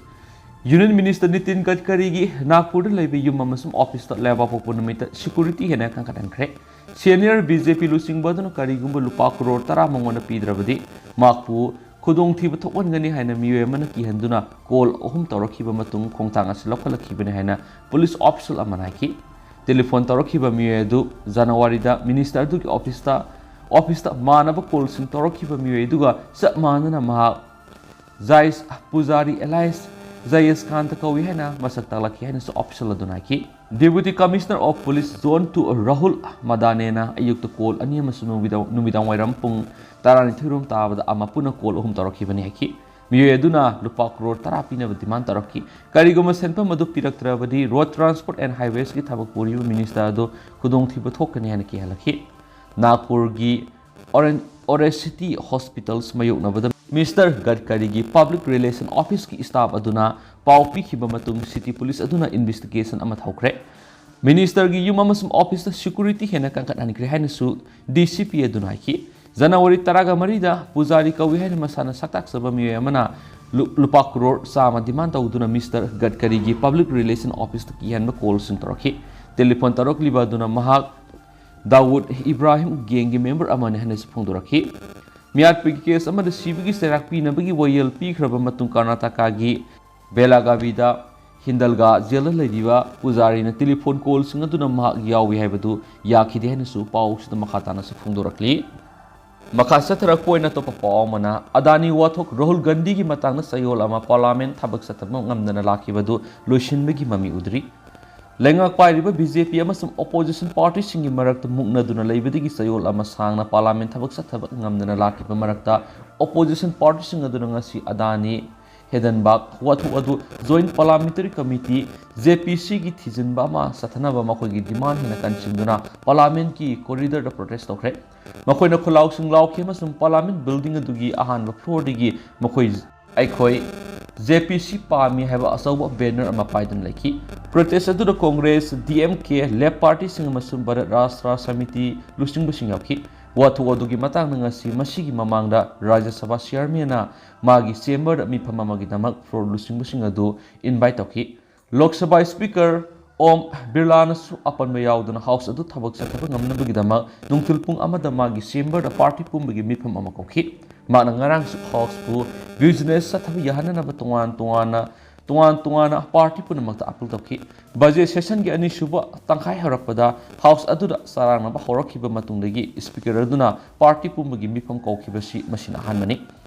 ꯌꯨꯅꯤꯌꯟ ꯃꯤꯅꯤꯁꯇꯔ ꯅꯤꯇꯤꯟ ꯒꯗꯀꯔꯤꯒꯤ ꯅꯥꯒꯄꯨꯔꯗ ꯂꯩꯕ ꯌꯨꯝ ꯑꯃꯁꯨꯡ ꯑꯣꯐꯤꯁꯇ ꯂꯩꯕꯥꯛꯄꯣꯛꯄ ꯅꯨꯃꯤꯠꯇ ꯁꯦꯀ꯭ꯌꯨꯔꯤꯇꯤ ꯍꯦꯟꯅ ꯀꯟꯈꯠꯍꯟꯈ꯭ꯔꯦ꯫ ꯁꯦꯅꯤꯌꯔ ꯕꯤ ꯖꯦ ꯄꯤ ꯂꯨꯆꯤꯡꯕ ꯑꯗꯨꯅ ꯀꯔꯤꯒꯨꯝꯕ ꯂꯨꯄꯥ ꯀ꯭ꯔꯣꯔ ꯇꯔꯥ ꯃꯉꯣꯟꯗ ꯄꯤꯗ꯭ꯔꯕꯗꯤ ꯃꯍꯥꯛꯄꯨ ꯈꯨꯗꯣꯡꯊꯤꯕ ꯊꯣꯛꯍꯟꯒꯅꯤ ꯍꯥꯏꯅ ꯃꯤꯑꯣꯏ ꯑꯃꯅ ꯀꯤꯍꯟꯗꯨꯅ ꯀꯣꯜ ꯑꯍꯨꯝ ꯇꯧꯔꯛꯈꯤꯕ ꯃꯇꯨꯡ ꯈꯣꯡꯊꯥꯡ ꯑꯁꯤ ꯂꯧꯈꯠꯂꯛꯈꯤꯕꯅꯤ ꯍꯥꯏꯅ ꯄꯨꯂꯤꯁ ꯑꯣꯐꯤꯁꯤꯌꯦꯜ ꯑꯃꯅ ꯍꯥꯏꯈꯤ꯫ ꯇꯦꯂꯤꯐꯣꯟ ꯇꯧꯔꯛꯈꯤꯕ ꯃꯤꯑꯣꯏ ꯑꯗꯨ ꯖꯅꯋꯥꯔꯤꯗ ꯃꯤꯅꯤꯁꯇꯔ ꯑꯗꯨꯒꯤ ꯑꯣꯐꯤꯁꯇ, ꯑꯣꯐꯤꯁꯇ ꯃꯥꯟꯅꯕ ꯀꯣꯜꯁꯤꯡ ꯇꯧꯔꯛꯈꯤꯕ ꯃꯤꯑꯣꯏ ꯑꯗꯨꯒ ꯆꯞ ꯃꯥꯟꯅꯅ ꯃꯍꯥꯛ ꯖꯥꯏꯁ ꯄꯨꯖꯥꯔꯤ ꯑꯦꯂꯥꯏꯁ ꯖꯌꯦꯁ ꯀꯥꯟꯇ ꯀꯧꯏ ꯍꯥꯏꯅ ꯃꯁꯛ ꯇꯥꯛꯂꯛꯈꯤ ꯍꯥꯏꯅꯁꯨ ꯑꯣꯐꯤꯁꯤꯌꯦꯜ ꯑꯗꯨꯅ ꯍꯥꯏꯈꯤ꯫ Deputy Commissioner of Police Zone two Rahul ꯃꯗꯥꯅꯦꯅ ꯑꯌꯨꯛꯇ ꯀꯣꯜ ꯑꯅꯤ ꯑꯃꯁꯨꯡ ꯅꯨꯃꯤꯗꯥꯡ, ꯅꯨꯃꯤꯗꯥꯡ ꯋꯥꯏꯔꯝ ꯄꯨꯡ ꯇꯔꯥꯅꯤꯊꯣꯏ ꯔꯣꯝ ꯇꯥꯕꯗ ꯑꯃ ꯄꯨꯟꯅ ꯀꯣꯜ ꯑꯍꯨꯝ ꯇꯧꯔꯛꯈꯤꯕꯅꯤ ꯍꯥꯏꯈꯤ꯫ ꯃꯤꯑꯣꯏ ꯑꯗꯨꯅ ꯂꯨꯄꯥ ꯀ꯭ꯔꯣꯔ ꯇꯔꯥ ꯄꯤꯅꯕ ꯗꯤꯃꯥꯟ ꯇꯧꯔꯛꯈꯤ꯫ ꯀꯔꯤꯒꯨꯝꯕ ꯁꯦꯟꯐꯝ ꯑꯗꯨ ꯄꯤꯔꯛꯇ꯭ꯔꯕꯗꯤ ꯔꯣꯗ ꯇ꯭ꯔꯥꯟꯁꯄꯣꯔꯠ ꯑꯦꯟ ꯍꯥꯏꯋꯦꯁꯀꯤ ꯊꯕꯛ ꯄꯨꯔꯤꯕ ꯃꯤꯅꯤꯁꯇꯔ ꯑꯗꯨ ꯈꯨꯗꯣꯡꯊꯤꯕ ꯊꯣꯛꯀꯅꯤ ꯍꯥꯏꯅ ꯀꯤꯍꯜꯂꯛꯈꯤ꯫ ꯅꯥꯒꯄꯨꯔꯒꯤ ꯑꯣꯔꯦꯟ-, ꯑꯣꯔꯦꯁꯤꯇꯤ ꯍꯣꯁꯄꯤꯇꯥꯜꯁ ꯃꯥꯌꯣꯛꯅꯕꯗ ꯃꯤꯁꯇꯔ ꯒꯗꯀꯔꯤꯒꯤ ꯄꯕ꯭ꯂꯤꯛ ꯔꯤꯂꯦꯁꯟ ꯑꯣꯐꯤꯁꯀꯤ ꯁ꯭ꯇꯥꯐ ꯑꯗꯨꯅ ꯄꯥꯎ ꯄꯤꯈꯤꯕ ꯃꯇꯨꯡ ꯁꯤꯇꯤ ꯄꯨꯂꯤꯁ ꯑꯗꯨꯅ ꯏꯟꯚꯦꯁꯇꯤꯒꯦꯁꯟ ꯑꯃ ꯍꯧꯈ꯭ꯔꯦ꯫ ꯃꯤꯅꯤꯁꯇꯔꯒꯤ ꯌꯨꯝ ꯑꯃꯁꯨꯡ ꯑꯣꯐꯤꯁꯇ ꯁꯦꯀ꯭ꯌꯨꯔꯤꯇꯤ ꯍꯦꯟꯅ ꯀꯟꯈꯠꯍꯟꯈ꯭ꯔꯦ ꯍꯥꯏꯅꯁꯨ ꯗꯤ ꯁꯤ ꯄꯤ ꯑꯗꯨꯅ ꯍꯥꯏꯈꯤ꯫ ꯖꯅꯋꯥꯔꯤ ꯇꯔꯥꯒ ꯃꯔꯤꯗ ꯄꯨꯖꯥꯔꯤ ꯀꯧꯏ ꯍꯥꯏꯅ ꯃꯁꯥꯅ ꯁꯛꯇꯥꯛꯆꯕ ꯃꯤꯑꯣꯏ ꯑꯃꯅ ꯂꯨ-, ꯂꯨꯄꯥ ꯀ꯭ꯔꯣꯔ ꯆꯥꯝꯃ ꯗꯤꯃꯥꯟ ꯇꯧꯗꯨꯅ ꯃꯤꯁꯇꯔ ꯒꯗꯀꯔꯤꯒꯤ ꯄꯕ꯭ꯂꯤꯛ ꯔꯤꯂꯦꯁꯟ ꯑꯣꯐꯤꯁꯇ ꯀꯤꯍꯟꯕ ꯀꯣꯜꯁꯤꯡ ꯇꯧꯔꯛꯈꯤ꯫ ꯇꯦꯂꯤꯐꯣꯟ ꯇꯧꯔꯛꯂꯤꯕ ꯑꯗꯨꯅ ꯃꯍꯥꯛ ꯗꯥꯋꯨꯗ ꯏꯕ꯭ꯔꯥꯍꯤꯝ ꯒꯦꯡꯒꯤ ꯃꯦꯝꯕꯔ ꯑꯃꯅꯤ ꯍꯥꯏꯅꯁꯨ ꯐꯣꯡꯗꯣꯔꯛꯈꯤ꯫ ꯃꯤꯌꯥꯠꯄꯒꯤ ꯀꯦꯁ ꯑꯃꯗ ꯁꯤꯕꯒꯤ ꯆꯩꯔꯥꯛ ꯄꯤꯅꯕꯒꯤ ꯋꯥꯌꯦꯜ ꯄꯤꯈ꯭ꯔꯕ ꯃꯇꯨꯡ ꯀꯔꯅꯥꯇꯀꯥꯒꯤ ꯕꯦꯂꯥꯒꯥꯕꯤꯗ ꯍꯤꯟꯗꯜꯒꯥ ꯖꯦꯜꯗ ꯂꯩꯔꯤꯕ ꯄꯨꯖꯥꯔꯤꯅ ꯇꯦꯂꯤꯐꯣꯟ ꯀꯣꯜꯁꯤꯡ ꯑꯗꯨꯅ ꯃꯍꯥꯛ ꯌꯥꯎꯏ ꯍꯥꯏꯕꯗꯨ ꯌꯥꯈꯤꯗꯦ ꯍꯥꯏꯅꯁꯨ ꯄꯥꯎꯁꯤꯗ ꯃꯈꯥ ꯇꯥꯅꯁꯨ ꯐꯣꯡꯗꯣꯔꯛꯂꯤ꯫ ꯃꯈꯥ ꯆꯠꯊꯔꯛꯄ ꯑꯣꯏꯅ ꯑꯇꯣꯞꯄ ꯄꯥꯎ ꯑꯃꯅ, ꯑꯗꯥꯅꯤ ꯋꯥꯊꯣꯛ ꯔꯥꯍꯨꯜ ꯒꯥꯟꯙꯤꯒꯤ ꯃꯇꯥꯡꯗ ꯆꯌꯣꯜ ꯑꯃ ꯄꯥꯔꯂꯥꯃꯦꯟ ꯊꯕꯛ ꯆꯠꯊꯕ ꯉꯝꯗꯅ ꯂꯥꯛꯈꯤꯕꯗꯨ ꯂꯣꯏꯁꯤꯟꯕꯒꯤ ꯃꯃꯤ ꯎꯗ꯭ꯔꯤ꯫ ꯂꯩꯉꯥꯛ ꯄꯥꯏꯔꯤꯕ ꯕꯤ ꯖꯦ ꯄꯤ ꯑꯃꯁꯨꯡ ꯑꯣꯄꯣꯖꯤꯁꯟ ꯄꯥꯔꯇꯤꯁꯤꯡꯒꯤ ꯃꯔꯛꯇ ꯃꯨꯛꯅꯗꯨꯅ ꯂꯩꯕꯗꯒꯤ ꯆꯌꯣꯜ ꯑꯃ ꯁꯥꯡꯅ ꯄꯥꯔꯂꯥꯃꯦꯟ ꯊꯕꯛ ꯆꯠꯊꯕ ꯉꯝꯗꯅ ꯂꯥꯛꯈꯤꯕ ꯃꯔꯛꯇ, ꯑꯣꯄꯣꯖꯤꯁꯟ ꯄꯥꯔꯇꯤꯁꯤꯡ ꯑꯗꯨꯅ ꯉꯁꯤ ꯑꯗꯥꯅꯤ ꯍꯤꯟꯗꯜꯒꯥ ꯋꯥꯊꯣꯛ ꯑꯗꯨ ꯖꯣꯏꯟꯠ ꯄꯥꯔꯂꯥꯃꯦꯟꯇꯔꯤ ꯀꯃꯤꯇꯤ, ꯖꯦ ꯄꯤ ꯁꯤꯒꯤ ꯊꯤꯖꯤꯟꯕ ꯑꯃ ꯆꯠꯊꯅꯕ ꯃꯈꯣꯏꯒꯤ ꯗꯤꯃꯥꯟ ꯍꯦꯟꯅ ꯀꯟꯁꯤꯟꯗꯨꯅ ꯄꯥꯔꯂꯥꯃꯦꯟꯠꯀꯤ ꯀꯣꯔꯤꯗꯣꯔꯗ ꯄ꯭ꯔꯣꯇꯦꯁ ꯇꯧꯈ꯭ꯔꯦ꯫ ꯃꯈꯣꯏꯅ ꯈꯨꯜꯂꯥꯎꯁꯤꯡ ꯂꯥꯎꯈꯤ ꯑꯃꯁꯨꯡ ꯄꯥꯔꯂꯥꯃꯦꯟꯠ ꯕꯤꯜꯗꯤꯡ ꯑꯗꯨꯒꯤ ꯑꯍꯥꯟꯕ ꯐ꯭ꯂꯣꯔꯗꯒꯤ ꯃꯈꯣꯏ "ꯑꯩꯈꯣꯏ ꯖꯦ ꯄꯤ ꯁꯤ ꯄꯥꯝꯃꯤ" ꯍꯥꯏꯕ ꯑꯆꯧꯕ ꯕꯦꯅꯔ ꯑꯃ ꯄꯥꯏꯗꯨꯅ ꯂꯩꯈꯤ꯫ ꯄ꯭ꯔꯣꯇꯦꯁ ꯑꯗꯨꯗ ꯀꯣꯡꯒ꯭ꯔꯦꯁ, ꯗꯤ ꯑꯦꯝ ꯀꯦ, ꯂꯦꯐ ꯄꯥꯔꯇꯤꯁꯤꯡ ꯑꯃꯁꯨꯡ ꯚꯥꯔꯠ ꯔꯥꯁꯇ꯭ꯔ ꯁꯃꯤꯇꯤ ꯂꯨꯆꯤꯡꯕꯁꯤꯡ ꯌꯥꯎꯈꯤ꯫ ꯋꯥꯊꯣꯛ ꯑꯗꯨꯒꯤ ꯃꯇꯥꯡꯗ ꯉꯁꯤ ꯃꯁꯤꯒꯤ ꯃꯃꯥꯡꯗ ꯔꯥꯖ꯭ꯌ ꯁꯚꯥ ꯆꯤꯌꯥꯔꯃꯦꯟꯅ ꯃꯥꯒꯤ ꯆꯦꯝꯕꯔꯗ ꯃꯤꯐꯝ ꯑꯃꯒꯤꯗꯃꯛ ꯐ꯭ꯂꯣꯔ ꯂꯨꯆꯤꯡꯕꯁꯤꯡ ꯑꯗꯨ ꯏꯟꯚꯥꯏꯠ ꯇꯧꯈꯤ꯫ ꯂꯣꯛ ꯁꯚꯥ ꯁ꯭ꯄꯤꯀꯔ ꯑꯣꯝ ꯕꯤꯔꯂꯥꯅꯁꯨ ꯑꯄꯟꯕ ꯌꯥꯎꯗꯅ ꯍꯥꯎꯁ ꯑꯗꯨ ꯊꯕꯛ ꯆꯠꯊꯕ ꯉꯝꯅꯕꯒꯤꯗꯃꯛ ꯅꯨꯡꯊꯤꯜ ꯄꯨꯡ ꯑꯃꯗ ꯃꯥꯒꯤ ꯆꯦꯝꯕꯔꯗ ꯄꯥꯔꯇꯤ ꯄꯨꯝꯕꯒꯤ ꯃꯤꯐꯝ ꯑꯃ ꯀꯧꯈꯤ꯫ ꯃꯍꯥꯛꯅ ꯉꯔꯥꯡꯁꯨ ꯍꯥꯎꯁꯄꯨ ꯕꯤꯖꯤꯅꯦꯁ ꯆꯠꯊꯕ ꯌꯥꯍꯟꯅꯅꯕ ꯇꯣꯉꯥꯟ ꯇꯣꯉꯥꯟꯅ ꯇꯣꯉꯥꯟ ꯇꯣꯉꯥꯟꯅ ꯄꯥꯔꯇꯤ ꯄꯨꯝꯅꯃꯛꯇ ꯑꯥꯄꯤꯜ ꯇꯧꯈꯤ꯫ ꯕꯖꯦꯠ ꯁꯦꯁꯟꯒꯤ ꯑꯅꯤꯁꯨꯕ ꯇꯪꯈꯥꯏ ꯍꯧꯔꯛꯄꯗ ꯍꯥꯎꯁ ꯑꯗꯨꯗ ꯆꯔꯥꯡꯅꯕ ꯍꯧꯔꯛꯈꯤꯕ ꯃꯇꯨꯡꯗꯒꯤ ꯁ꯭ꯄꯤꯀꯔ ꯑꯗꯨꯅ ꯄꯥꯔꯇꯤ ꯄꯨꯝꯕꯒꯤ ꯃꯤꯐꯝ ꯀꯧꯈꯤꯕꯁꯤ ꯃꯁꯤꯅ ꯑꯍꯥꯟꯕꯅꯤ꯫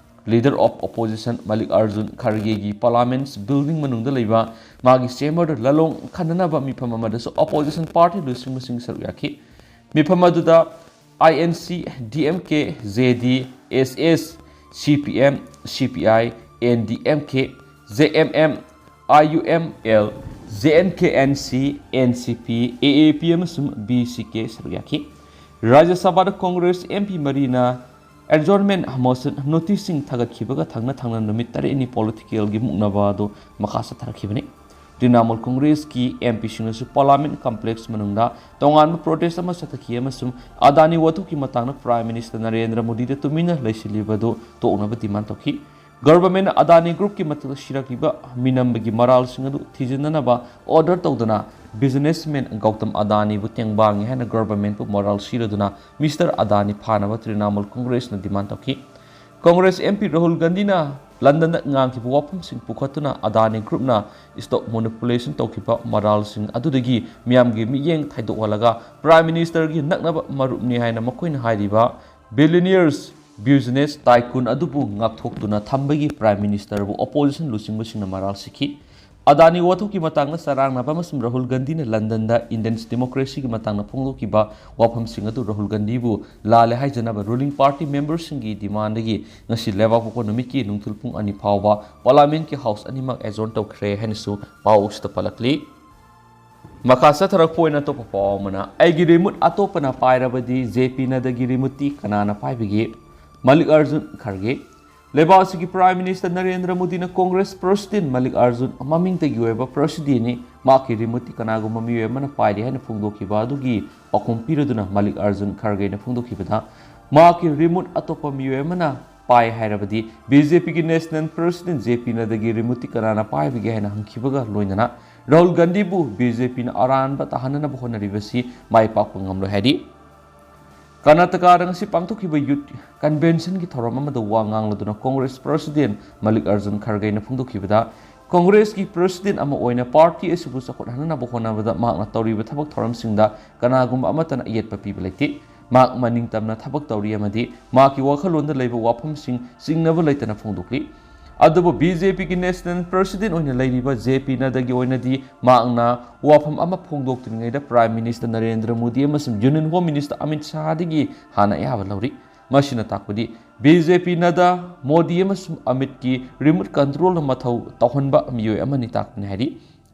Leader of Opposition Mallik Arjun ꯈꯔꯒꯦꯒꯤ ꯄꯥꯔꯂꯥꯃꯦꯟꯠ ꯕꯤꯜꯗꯤꯡ ꯃꯅꯨꯡꯗ ꯂꯩꯕ ꯃꯥꯒꯤ ꯆꯦꯝꯕꯔꯗ ꯂꯥꯂꯣꯡ ꯈꯟꯅꯅꯕ ꯃꯤꯐꯝ ꯑꯃꯗꯁꯨ ꯑꯣꯄꯣꯖꯤꯁꯟ ꯄꯥꯔꯇꯤ ꯂꯨꯆꯤꯡꯕꯁꯤꯡ ꯁꯔꯨꯛ ꯌꯥꯈꯤ꯫ ꯃꯤꯐꯝ ꯑꯗꯨꯗ ꯑꯥꯏ ꯑꯦꯟ ꯁꯤ, ꯗꯤ ꯑꯦꯝ ꯀꯦ, ꯖꯦ ꯗꯤ, ꯑꯦꯁ ꯑꯦꯁ, ꯁꯤ P M, C P I, N D M K, J M M, I U M L, J N K N C, N C P, ꯑꯦ ꯑꯦ ꯄꯤ ꯑꯃꯁꯨꯡ B C ꯀꯦ ꯁꯔꯨꯛ ꯌꯥꯈꯤ꯫ ꯔꯥꯖ꯭ꯌ ꯁꯚꯥꯗ Congress M P ꯃꯔꯤꯅ ꯑꯦꯗꯖꯣꯔꯟꯃꯦꯟꯠ motion ꯅꯣꯇꯤꯁꯁꯤꯡ ꯊꯥꯒꯠꯈꯤꯕꯒ ꯊꯪꯅ ꯊꯪꯅ ꯅꯨꯃꯤꯠ ꯇꯔꯦꯠꯅꯤ ꯄꯣꯂꯤꯇꯤꯀꯦꯜꯒꯤ ꯃꯨꯛꯅꯕ ꯑꯗꯨ ꯃꯈꯥ ꯆꯠꯊꯔꯛꯈꯤꯕꯅꯤ꯫ ꯇ꯭ꯔꯤꯅꯥꯃꯨꯜ ꯀꯣꯡꯒ꯭ꯔꯦꯁꯀꯤ ꯑꯦꯝ ꯄꯤꯁꯤꯡꯅꯁꯨ ꯄꯥꯔꯂꯥꯃꯦꯟꯠ ꯀꯝꯄ꯭ꯂꯦꯛꯁ ꯃꯅꯨꯡꯗ ꯇꯣꯉꯥꯟꯕ ꯄ꯭ꯔꯣꯇꯦꯁ ꯑꯃ ꯆꯠꯊꯈꯤ ꯑꯃꯁꯨꯡ ꯑꯗꯥꯅꯤ ꯋꯥꯊꯣꯛꯀꯤ ꯃꯇꯥꯡꯗ ꯄ꯭ꯔꯥꯏꯝ ꯃꯤꯅꯤꯁꯇꯔ ꯅꯔꯦꯟꯗ꯭ꯔ ꯃꯣꯗꯤꯗ ꯇꯨꯃꯤꯟꯅ ꯂꯩꯁꯤꯜꯂꯤꯕ ꯑꯗꯨ ꯇꯣꯛꯅꯕ ꯗꯤꯃꯥꯟ ꯇꯧꯈꯤ꯫ ꯒꯚꯔꯟꯃꯦꯟꯠꯅ ꯑꯗꯥꯅꯤ ꯒ꯭ꯔꯨꯞꯀꯤ ꯃꯊꯛꯇ ꯁꯤꯔꯛꯂꯤꯕ ꯃꯤꯅꯝꯕꯒꯤ ꯃꯔꯥꯜꯁꯤꯡ ꯑꯗꯨ ꯊꯤꯖꯤꯟꯅꯅꯕ ꯑꯣꯔꯗꯔ ꯇꯧꯗꯨꯅ ꯕꯤꯖꯤꯅꯦꯁꯃꯦꯟ ꯒꯧꯇꯝ ꯑꯗꯥꯅꯤꯕꯨ ꯇꯦꯡꯕꯥꯡꯉꯤ ꯍꯥꯏꯅ ꯒꯚꯔꯟꯃꯦꯟꯠꯄꯨ ꯃꯣꯔꯥꯜ ꯁꯤꯔꯗꯨꯅ ꯃꯤꯁꯇꯔ ꯑꯗꯥꯅꯤ ꯐꯥꯅꯕ ꯇ꯭ꯔꯤꯅꯥꯃꯨꯜ ꯀꯣꯡꯒ꯭ꯔꯦꯁꯅ ꯗꯤꯃꯥꯟ ꯇꯧꯈꯤ꯫ ꯀꯣꯡꯒ꯭ꯔꯦꯁ ꯑꯦꯝ ꯄꯤ ꯔꯥꯍꯨꯜ ꯒꯥꯟꯙꯤꯅ ꯂꯟꯗꯟꯗ ꯉꯥꯡꯈꯤꯕ ꯋꯥꯐꯝꯁꯤꯡ ꯄꯨꯈꯠꯇꯨꯅ ꯑꯗꯥꯅꯤ ꯒ꯭ꯔꯨꯞꯅ ꯁ꯭ꯇꯣꯛ ꯃꯣꯅꯣꯄꯨꯂꯦꯁꯟ ꯇꯧꯈꯤꯕ ꯃꯔꯥꯜꯁꯤꯡ ꯑꯗꯨꯗꯒꯤ ꯃꯤꯌꯥꯝꯒꯤ ꯃꯤꯠꯌꯦꯡ ꯊꯩꯗꯣꯛꯍꯜꯂꯒ ꯄ꯭ꯔꯥꯏꯝ ꯃꯤꯅꯤꯁꯇꯔꯒꯤ ꯅꯛꯅꯕ ꯃꯔꯨꯞꯅꯤ ꯍꯥꯏꯅ ꯃꯈꯣꯏꯅ ꯍꯥꯏꯔꯤꯕ ꯕꯤꯂꯤꯅꯤꯌꯔꯁ, ꯕꯤꯖꯤꯅꯦꯁ ꯇꯥꯏꯀꯨꯟ ꯑꯗꯨꯕꯨ ꯉꯥꯛꯊꯣꯛꯇꯨꯅ ꯊꯝꯕꯒꯤ ꯄ꯭ꯔꯥꯏꯝ ꯃꯤꯅꯤꯁꯇꯔꯕꯨ ꯑꯣꯄꯣꯖꯤꯁꯟ ꯂꯨꯆꯤꯡꯕꯁꯤꯡꯅ ꯃꯔꯥꯜ ꯁꯤꯈꯤ꯫ ꯑꯗꯥꯅꯤ ꯋꯥꯊꯣꯛꯀꯤ ꯃꯇꯥꯡꯗ ꯆꯔꯥꯡꯅꯕ ꯑꯃꯁꯨꯡ ꯔꯥꯍꯨꯜ ꯒꯥꯟꯙꯤꯅ ꯂꯟꯗꯟꯗ ꯏꯟꯗꯤꯌꯟꯁ ꯗꯦꯃꯣꯀ꯭ꯔꯦꯁꯤꯒꯤ ꯃꯇꯥꯡꯗ ꯐꯣꯡꯗꯣꯛꯈꯤꯕ ꯋꯥꯐꯝꯁꯤꯡ ꯑꯗꯨ ꯔꯥꯍꯨꯜ ꯒꯥꯟꯙꯤꯕꯨ ꯂꯥꯜꯂꯦ ꯍꯥꯏꯖꯅꯕ ꯔꯨꯂꯤꯡ ꯄꯥꯔꯇꯤ ꯃꯦꯝꯕꯔꯁꯤꯡꯒꯤ ꯗꯤꯃꯥꯟꯗꯒꯤ ꯉꯁꯤ ꯂꯩꯕꯥꯛꯄꯣꯛꯄ ꯅꯨꯃꯤꯠꯀꯤ ꯅꯨꯡꯊꯤꯜ ꯄꯨꯡ ꯑꯅꯤ ꯐꯥꯎꯕ ꯄꯥꯔꯂꯥꯃꯦꯟꯠꯀꯤ ꯍꯥꯎꯁ ꯑꯅꯤꯃꯛ ꯑꯦꯗꯖꯣꯔꯟ ꯇꯧꯈ꯭ꯔꯦ ꯍꯥꯏꯅꯁꯨ ꯄꯥꯎ ꯑꯁꯤꯗ ꯄꯜꯂꯛꯂꯤ꯫ ꯃꯈꯥ ꯆꯠꯊꯔꯛꯄ ꯑꯣꯏꯅ ꯑꯇꯣꯞꯄ ꯄꯥꯎ ꯑꯃꯅ, ꯑꯩꯒꯤ ꯔꯤꯃꯨꯠ ꯑꯇꯣꯞꯄꯅ ꯄꯥꯏꯔꯕꯗꯤ ꯖꯦ ꯄꯤ ꯅꯗ꯭ꯗꯥꯒꯤ ꯔꯤꯃꯨꯠꯇꯤ ꯀꯅꯥꯅ ꯄꯥꯏꯕꯒꯦ? ꯃꯜꯂꯤꯛ ꯑꯔꯖꯨꯟ ꯈꯔꯒꯦ꯫ ꯂꯩꯕꯥꯛ ꯑꯁꯤꯒꯤ Prime Minister ꯅꯔꯦꯟꯗ꯭ꯔ ꯃꯣꯗꯤꯅ Congress President ꯃꯂꯤꯛ ꯑꯔꯖꯨꯟ ꯃꯃꯤꯡꯇꯒꯤ ꯑꯣꯏꯕ Presidentꯅꯤ, ꯃꯍꯥꯛꯀꯤ ꯔꯤꯃꯨꯠꯇꯤ ꯀꯅꯥꯒꯨꯝꯕ ꯃꯤꯑꯣꯏ ꯑꯃꯅ ꯄꯥꯏꯔꯦ ꯍꯥꯏꯅ ꯐꯣꯡꯗꯣꯛꯈꯤꯕ ꯑꯗꯨꯒꯤ ꯄꯥꯎꯈꯨꯝ ꯄꯤꯔꯗꯨꯅ ꯃꯂꯤꯛ ꯑꯔꯖꯨꯟ ꯈꯔꯒꯦꯅ ꯐꯣꯡꯗꯣꯛꯈꯤꯕꯗ, ꯃꯍꯥꯛꯀꯤ ꯔꯤꯃꯨꯠ ꯑꯇꯣꯞꯄ ꯃꯤꯑꯣꯏ ꯑꯃꯅ ꯄꯥꯏ ꯍꯥꯏꯔꯕꯗꯤ BJPꯒꯤ National President JP ꯅꯗ꯭ꯗꯥꯒꯤ ꯔꯤꯃꯨꯠꯇꯤ ꯀꯅꯥꯅ ꯄꯥꯏꯕꯒꯦ ꯍꯥꯏꯅ ꯍꯪꯈꯤꯕꯒ ꯂꯣꯏꯅꯅ ꯔꯥꯍꯨꯜ ꯒꯥꯟꯙꯤꯕꯨ BJPꯅ ꯑꯔꯥꯟꯕ ꯇꯥꯍꯟꯅꯅꯕ ꯍꯣꯠꯅꯔꯤꯕꯁꯤ ꯃꯥꯏ ꯄꯥꯛꯄ ꯉꯝꯂꯣꯏ ꯍꯥꯏꯔꯤ꯫ ꯀꯔꯅꯥꯇꯀꯥꯗ ꯉꯁꯤ ꯄꯥꯡꯊꯣꯛꯈꯤꯕ Youth Conventionꯒꯤ ꯊꯧꯔꯝ ꯑꯃꯗ ꯋꯥ ꯉꯥꯡꯂꯗꯨꯅ Congress President Malik Arjun ꯈꯔꯒꯦꯅ ꯐꯣꯡꯗꯣꯛꯈꯤꯕꯗ, Congressꯀꯤ President ꯑꯃ ꯑꯣꯏꯅ party ꯑꯁꯤꯕꯨ ꯆꯥꯎꯈꯠꯍꯟꯅꯕ ꯍꯣꯠꯅꯕꯗ ꯃꯍꯥꯛꯅ ꯇꯧꯔꯤꯕ ꯊꯕꯛ ꯊꯧꯔꯝꯁꯤꯡꯗ ꯀꯅꯥꯒꯨꯝꯕ ꯑꯃꯠꯇꯅ ꯑꯌꯦꯠꯄ ꯄꯤꯕ ꯂꯩꯇꯦ꯫ ꯃꯍꯥꯛ ꯃꯅꯤꯡ ꯇꯝꯅ ꯊꯕꯛ ꯇꯧꯔꯤ ꯑꯃꯗꯤ ꯃꯍꯥꯛꯀꯤ ꯋꯥꯈꯜꯂꯣꯟꯗ ꯂꯩꯕ ꯋꯥꯐꯝꯁꯤꯡ ꯆꯤꯡꯅꯕ ꯂꯩꯇꯅ ꯐꯣꯡꯗꯣꯛꯂꯤ꯫ ꯑꯗꯨꯕꯨ BJPꯒꯤ National President ꯑꯣꯏꯅ ꯂꯩꯔꯤꯕ JP ꯅꯗ꯭ꯗꯥꯒꯤ ꯑꯣꯏꯅꯗꯤ ꯃꯍꯥꯛꯅ ꯋꯥꯐꯝ ꯑꯃ ꯐꯣꯡꯗꯣꯛꯇ꯭ꯔꯤꯉꯩꯗ Prime Minister ꯅꯔꯦꯟꯗ꯭ꯔ ꯃꯣꯗꯤ ꯑꯃꯁꯨꯡ Union Home Minister ꯑꯃꯤꯠ ꯁꯥꯍꯗꯒꯤ ꯍꯥꯟꯅ ꯑꯌꯥꯕ ꯂꯧꯔꯤ꯫ ꯃꯁꯤꯅ ꯇꯥꯛꯄꯗꯤ BJP ꯅꯗ꯭ꯗꯥ, ꯃꯣꯗꯤ ꯑꯃꯁꯨꯡ ꯑꯃꯤꯠꯀꯤ remote controlꯅ ꯃꯊꯧ ꯇꯧꯍꯟꯕ ꯃꯤꯑꯣꯏ ꯑꯃꯅꯤ ꯇꯥꯛꯄꯅꯤ ꯍꯥꯏꯔꯤ꯫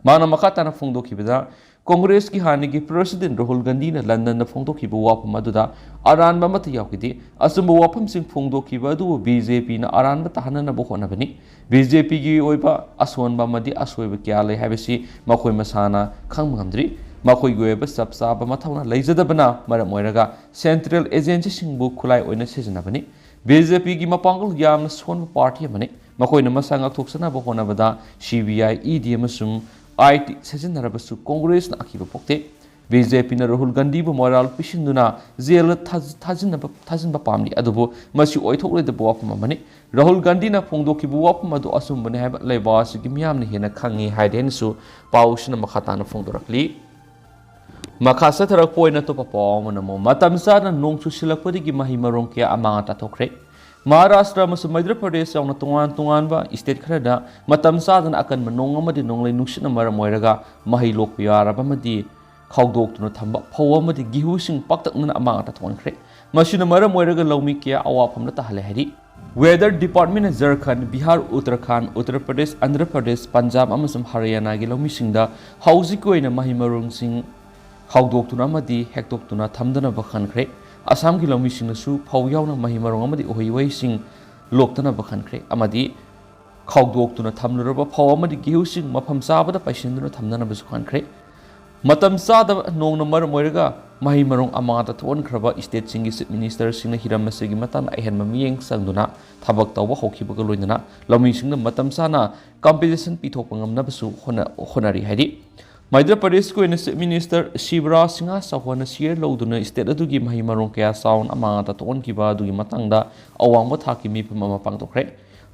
ꯃꯍꯥꯛꯅ ꯃꯈꯥ ꯇꯥꯅ ꯐꯣꯡꯗꯣꯛꯈꯤꯕꯗ, Congressꯀꯤ ꯍꯥꯟꯅꯒꯤ President ꯔꯥꯍꯨꯜ ꯒꯥꯟꯙꯤꯅ ꯂꯟꯗꯟꯗ ꯐꯣꯡꯗꯣꯛꯈꯤꯕ ꯋꯥꯐꯝ ꯑꯗꯨꯗ ꯑꯔꯥꯟꯕ ꯑꯃꯠꯇ ꯌꯥꯎꯈꯤꯗꯦ꯫ ꯑꯆꯨꯝꯕ ꯋꯥꯐꯝꯁꯤꯡ ꯐꯣꯡꯗꯣꯛꯈꯤꯕ ꯑꯗꯨꯕꯨ BJPꯅ ꯑꯔꯥꯟꯕ ꯇꯥꯍꯟꯅꯅꯕ ꯍꯣꯠꯅꯕꯅꯤ꯫ BJPꯒꯤ ꯑꯣꯏꯕ ꯑꯁꯣꯟꯕ ꯑꯃꯗꯤ ꯑꯁꯣꯏꯕ ꯀꯌꯥ ꯂꯩ ꯍꯥꯏꯕꯁꯤ ꯃꯈꯣꯏ ꯃꯁꯥꯅ ꯈꯪꯕ ꯉꯝꯗ꯭ꯔꯤ꯫ ꯃꯈꯣꯏꯒꯤ ꯑꯣꯏꯕ ꯆꯞ ꯆꯥꯕ ꯃꯊꯧꯅꯥ ꯂꯩꯖꯗꯕꯅ ꯃꯔꯝ ꯑꯣꯏꯔꯒ central agencyꯁꯤꯡꯕꯨ ꯈꯨꯠꯂꯥꯏ ꯑꯣꯏꯅ ꯁꯤꯖꯤꯟꯅꯕꯅꯤ꯫ BJPꯒꯤ ꯃꯄꯥꯡꯒꯜ ꯌꯥꯝꯅ ꯁꯣꯟꯕ party ꯑꯃꯅꯤ꯫ ꯃꯈꯣꯏꯅ ꯃꯁꯥ ꯉꯥꯛꯊꯣꯛꯆꯅꯕ ꯍꯣꯠꯅꯕꯗ CBI, ED ꯑꯃꯁꯨꯡ IT ꯁꯤꯖꯤꯟꯅꯔꯕꯁꯨ Congressꯅ ꯑꯀꯤꯕ ꯄꯣꯛꯇꯦ꯫ BJPꯅ ꯔꯥꯍꯨꯜ ꯒꯥꯟꯙꯤꯕꯨ morale ꯄꯤꯁꯤꯟꯗꯨꯅ ꯖꯦꯜꯗ ꯊꯥꯖ-, ꯊꯥꯖꯤꯟꯅꯕ, ꯊꯥꯖꯤꯟꯕ ꯄꯥꯝꯂꯤ, ꯑꯗꯨꯕꯨ ꯃꯁꯤ ꯑꯣꯏꯊꯣꯛꯂꯣꯏꯗꯕ ꯋꯥꯐꯝ ꯑꯃꯅꯤ꯫ ꯔꯥꯍꯨꯜ ꯒꯥꯟꯙꯤꯅ ꯐꯣꯡꯗꯣꯛꯈꯤꯕ ꯋꯥꯐꯝ ꯑꯗꯨ ꯑꯆꯨꯝꯕꯅꯤ ꯍꯥꯏꯕ ꯂꯩꯕꯥꯛ ꯑꯁꯤꯒꯤ ꯃꯤꯌꯥꯝꯅ ꯍꯦꯟꯅ ꯈꯪꯉꯤ ꯍꯥꯏꯔꯦ ꯍꯥꯏꯅꯁꯨ ꯄꯥꯎꯁꯤꯅ ꯃꯈꯥ ꯇꯥꯅ ꯐꯣꯡꯗꯣꯔꯛꯂꯤ꯫ ꯃꯈꯥ ꯆꯠꯊꯔꯛꯄ ꯑꯣꯏꯅ ꯑꯇꯣꯞꯄ ꯄꯥꯎ ꯑꯃꯅ ꯑꯃꯨꯛ ꯃꯇꯝ ꯆꯥꯗꯅ ꯅꯣꯡ ꯆꯨꯁꯤꯜꯂꯛꯄꯗꯒꯤ ꯃꯍꯩ ꯃꯔꯣꯡ ꯀꯌꯥ ꯑꯃꯥꯡ ꯑꯇꯥ ꯊꯣꯛꯈ꯭ꯔꯦ꯫ ꯃꯍꯥꯔꯥꯁꯇ꯭ꯔ ꯑꯃꯁꯨꯡ ꯃꯙ꯭ꯌ ꯄ꯭ꯔꯗꯦꯁ ꯌꯥꯎꯅ ꯇꯣꯉꯥꯟ ꯇꯣꯉꯥꯟꯕ state ꯈꯔꯗ ꯃꯇꯝ ꯆꯥꯗꯅ ꯑꯀꯟꯕ ꯅꯣꯡ ꯑꯃꯗꯤ ꯅꯣꯡꯂꯩ ꯅꯨꯡꯁꯤꯠꯅ ꯃꯔꯝ ꯑꯣꯏꯔꯒ ꯃꯍꯩ ꯂꯣꯛꯄ ꯌꯥꯔꯕ ꯑꯃꯗꯤ ꯈꯥꯎꯗꯣꯛꯇꯨꯅ ꯊꯝꯕ ꯐꯧ ꯑꯃꯗꯤ ꯒꯦꯍꯨꯁꯤꯡ ꯄꯥꯛꯇꯛꯅꯅ ꯑꯃꯥꯡ ꯑꯇꯥ ꯊꯣꯛꯍꯟꯈ꯭ꯔꯦ꯫ ꯃꯁꯤꯅ ꯃꯔꯝ ꯑꯣꯏꯔꯒ ꯂꯧꯃꯤ ꯀꯌꯥ ꯑꯋꯥꯐꯝꯗ ꯇꯥꯍꯜꯂꯦ ꯍꯥꯏꯔꯤ꯫ Weather Departmentꯅ ꯖꯔꯈꯟꯗ, ꯕꯤꯍꯥꯔ, ꯎꯠꯇꯔꯈꯟꯗ, ꯎꯠꯇꯔ ꯄ꯭ꯔꯗꯦꯁ, ꯑꯟꯙ꯭ꯔ ꯄ꯭ꯔꯗꯦꯁ, ꯄꯟꯖꯥꯕ ꯑꯃꯁꯨꯡ ꯍꯔꯤꯌꯥꯅꯥꯒꯤ ꯂꯧꯃꯤꯁꯤꯡꯗ ꯍꯧꯖꯤꯛꯀꯤ ꯑꯣꯏꯅ ꯃꯍꯩ ꯃꯔꯣꯡꯁꯤꯡ ꯈꯥꯎꯗꯣꯛꯇꯨꯅ ꯑꯃꯗꯤ ꯍꯦꯛꯇꯣꯛꯇꯨꯅ ꯊꯝꯗꯅꯕ ꯈꯟꯈ꯭ꯔꯦ꯫ ꯑꯁꯥꯝꯒꯤ ꯂꯧꯃꯤꯁꯤꯡꯅꯁꯨ ꯐꯧ ꯌꯥꯎꯅ ꯃꯍꯩ ꯃꯔꯣꯡ ꯑꯃꯗꯤ ꯎꯍꯩ ꯋꯥꯍꯩꯁꯤꯡ ꯂꯣꯛꯇꯅꯕ ꯈꯟꯈ꯭ꯔꯦ ꯑꯃꯗꯤ ꯈꯥꯎꯗꯣꯛꯇꯨꯅ ꯊꯝꯂꯨꯔꯕ ꯐꯧ ꯑꯃꯗꯤ ꯒꯦꯍꯨꯁꯤꯡ ꯃꯐꯝ ꯆꯥꯕꯗ ꯄꯩꯁꯤꯟꯗꯨꯅ ꯊꯝꯅꯅꯕꯁꯨ ꯈꯟꯈ꯭ꯔꯦ꯫ ꯃꯇꯝ ꯆꯥꯗꯕ ꯅꯣꯡꯅ ꯃꯔꯝ ꯑꯣꯏꯔꯒ ꯃꯍꯩ ꯃꯔꯣꯡ ꯑꯃꯥꯡ ꯑꯇꯥ ꯊꯣꯛꯍꯟꯈ꯭ꯔꯕ state ꯁꯤꯡꯒꯤ chief minister ꯁꯤꯡꯅ ꯍꯤꯔꯝ ꯑꯁꯤꯒꯤ ꯃꯇꯥꯡꯗ ꯑꯍꯦꯟꯕ ꯃꯤꯠꯌꯦꯡ ꯆꯪꯗꯨꯅ ꯊꯕꯛ ꯇꯧꯕ ꯍꯧꯈꯤꯕꯒ ꯂꯣꯏꯅꯅ ꯂꯧꯃꯤꯁꯤꯡꯗ ꯃꯇꯝ ꯆꯥꯅ compensation ꯄꯤꯊꯣꯛꯄ ꯉꯝꯅꯕꯁꯨ ꯍꯣꯠꯅ-, ꯍꯣꯠꯅꯔꯤ ꯍꯥꯏꯔꯤ꯫ ꯃꯙ꯭ꯌ ꯄ꯭ꯔꯗꯦꯁꯀꯤ ꯑꯣꯏꯅ chief minister ꯁꯤꯕꯔꯥꯖ ꯁꯤꯡꯍ ꯆꯧꯍꯥꯟꯅ ꯁꯤꯌꯔ ꯂꯧꯗꯨꯅ state ꯑꯗꯨꯒꯤ ꯃꯍꯩ ꯃꯔꯣꯡ ꯀꯌꯥ ꯆꯥꯎꯅ ꯑꯃꯥꯡ ꯑꯇꯥ ꯊꯣꯛꯍꯟꯈꯤꯕ ꯑꯗꯨꯒꯤ ꯃꯇꯥꯡꯗ ꯑꯋꯥꯡꯕ ꯊꯥꯛꯀꯤ ꯃꯤꯐꯝ ꯑꯃ ꯄꯥꯡꯊꯣꯛꯈ꯭ꯔꯦ꯫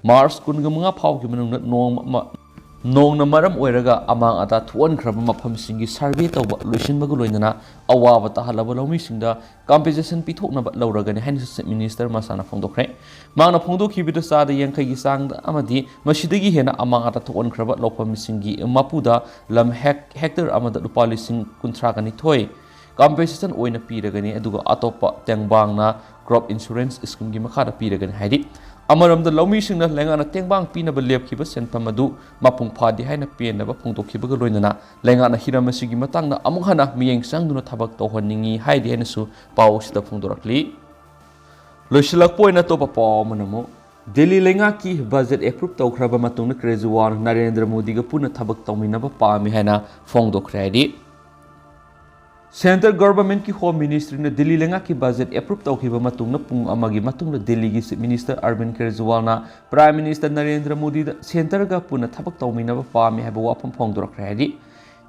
ꯃꯥꯔꯆ ꯀꯨꯟꯒ ꯃꯉꯥ ꯐꯥꯎꯒꯤ ꯃꯅꯨꯡꯗ ꯅꯣꯡ ꯑꯃ, ꯅꯣꯡꯅ ꯃꯔꯝ ꯑꯣꯏꯔꯒ ꯑꯃꯥꯡ ꯑꯇꯥ ꯊꯣꯛꯍꯟꯈ꯭ꯔꯕ ꯃꯐꯝꯁꯤꯡꯒꯤ survey ꯇꯧꯕ ꯂꯣꯏꯁꯤꯟꯕꯒ ꯂꯣꯏꯅꯅ ꯑꯋꯥꯕ ꯇꯥꯍꯜꯂꯕ ꯂꯧꯃꯤꯁꯤꯡꯗ compensation ꯄꯤꯊꯣꯛꯅꯕ ꯂꯧꯔꯒꯅꯤ ꯍꯥꯏꯅꯁꯨ chief minister ꯃꯁꯥꯅ ꯐꯣꯡꯗꯣꯛꯈ꯭ꯔꯦ꯫ ꯃꯍꯥꯛꯅ ꯐꯣꯡꯗꯣꯛꯈꯤꯕꯗ ꯆꯥꯗ ꯌꯥꯡꯈꯩꯒꯤ ꯆꯥꯡꯗ ꯑꯃꯗꯤ ꯃꯁꯤꯗꯒꯤ ꯍꯦꯟꯅ ꯑꯃꯥꯡ ꯑꯇꯥ ꯊꯣꯛꯍꯟꯈ꯭ꯔꯕ ꯂꯧꯐꯝꯁꯤꯡꯒꯤ ꯃꯄꯨꯗ ꯂꯝ ꯍꯦꯛ-, hectare ꯑꯃꯗ ꯂꯨꯄꯥ ꯂꯤꯁꯤꯡ ꯀꯨꯟꯊ꯭ꯔꯥꯒ ꯅꯤꯊꯣꯏ compensation ꯑꯣꯏꯅ ꯄꯤꯔꯒꯅꯤ, ꯑꯗꯨꯒ ꯑꯇꯣꯞꯄ ꯇꯦꯡꯕꯥꯡꯅ crop insurance scheme ꯒꯤ ꯃꯈꯥꯗ ꯄꯤꯔꯒꯅꯤ ꯍꯥꯏꯔꯤ꯫ ꯑꯃꯔꯣꯝꯗ ꯂꯧꯃꯤꯁꯤꯡꯅ ꯂꯩꯉꯥꯛꯅ ꯇꯦꯡꯕꯥꯡ ꯄꯤꯅꯕ ꯂꯦꯞꯈꯤꯕ ꯁꯦꯟꯐꯝ ꯑꯗꯨ ꯃꯄꯨꯡ ꯐꯥꯗꯦ ꯍꯥꯏꯅ ꯄꯦꯟꯗꯕ ꯐꯣꯡꯗꯣꯛꯈꯤꯕꯒ ꯂꯣꯏꯅꯅ ꯂꯩꯉꯥꯛꯅ ꯍꯤꯔꯝ ꯑꯁꯤꯒꯤ ꯃꯇꯥꯡꯗ ꯑꯃꯨꯛ ꯍꯟꯅ ꯃꯤꯠꯌꯦꯡ ꯆꯪꯗꯨꯅ ꯊꯕꯛ ꯇꯧꯍꯟꯅꯤꯡꯏ ꯍꯥꯏꯔꯤ ꯍꯥꯏꯅꯁꯨ ꯄꯥꯎ ꯑꯁꯤꯗ ꯐꯣꯡꯗꯣꯔꯛꯂꯤ꯫ ꯂꯣꯏꯁꯤꯜꯂꯛꯄ ꯑꯣꯏꯅ ꯑꯇꯣꯞꯄ ꯄꯥꯎ ꯑꯃꯅ ꯑꯃꯨꯛ ꯗꯤꯜꯂꯤ ꯂꯩꯉꯥꯛꯀꯤ budget approve ꯇꯧꯈ꯭ꯔꯕ ꯃꯇꯨꯡꯗ ꯀ꯭ꯔꯦꯖꯤꯋꯥꯜ ꯅꯔꯦꯟꯗ꯭ꯔ ꯃꯣꯗꯤꯒ ꯄꯨꯟꯅ ꯊꯕꯛ ꯇꯧꯃꯤꯟꯅꯕ ꯄꯥꯝꯃꯤ ꯍꯥꯏꯅ ꯐꯣꯡꯗꯣꯛꯈ꯭ꯔꯦ ꯍꯥꯏꯔꯤ꯫ Centre government ꯀꯤ Home Ministry ꯅ ꯗꯤꯜꯂꯤ ꯂꯩꯉꯥꯛꯀꯤ budget approve ꯇꯧꯈꯤꯕ ꯃꯇꯨꯡꯗ ꯄꯨꯡ ꯑꯃꯒꯤ ꯃꯇꯨꯡꯗ ꯗꯤꯜꯂꯤꯒꯤ chief minister ꯑꯔꯕꯤꯟꯗ ꯀ꯭ꯔꯦꯖꯤꯋꯥꯜꯅ Prime Minister Narendra ꯃꯣꯗꯤꯗ centre ꯒ ꯄꯨꯟꯅ ꯊꯕꯛ ꯇꯧꯃꯤꯟꯅꯕ ꯄꯥꯝꯃꯤ ꯍꯥꯏꯕ ꯋꯥꯐꯝ ꯐꯣꯡꯗꯣꯔꯛꯈ꯭ꯔꯦ ꯍꯥꯏꯔꯤ꯫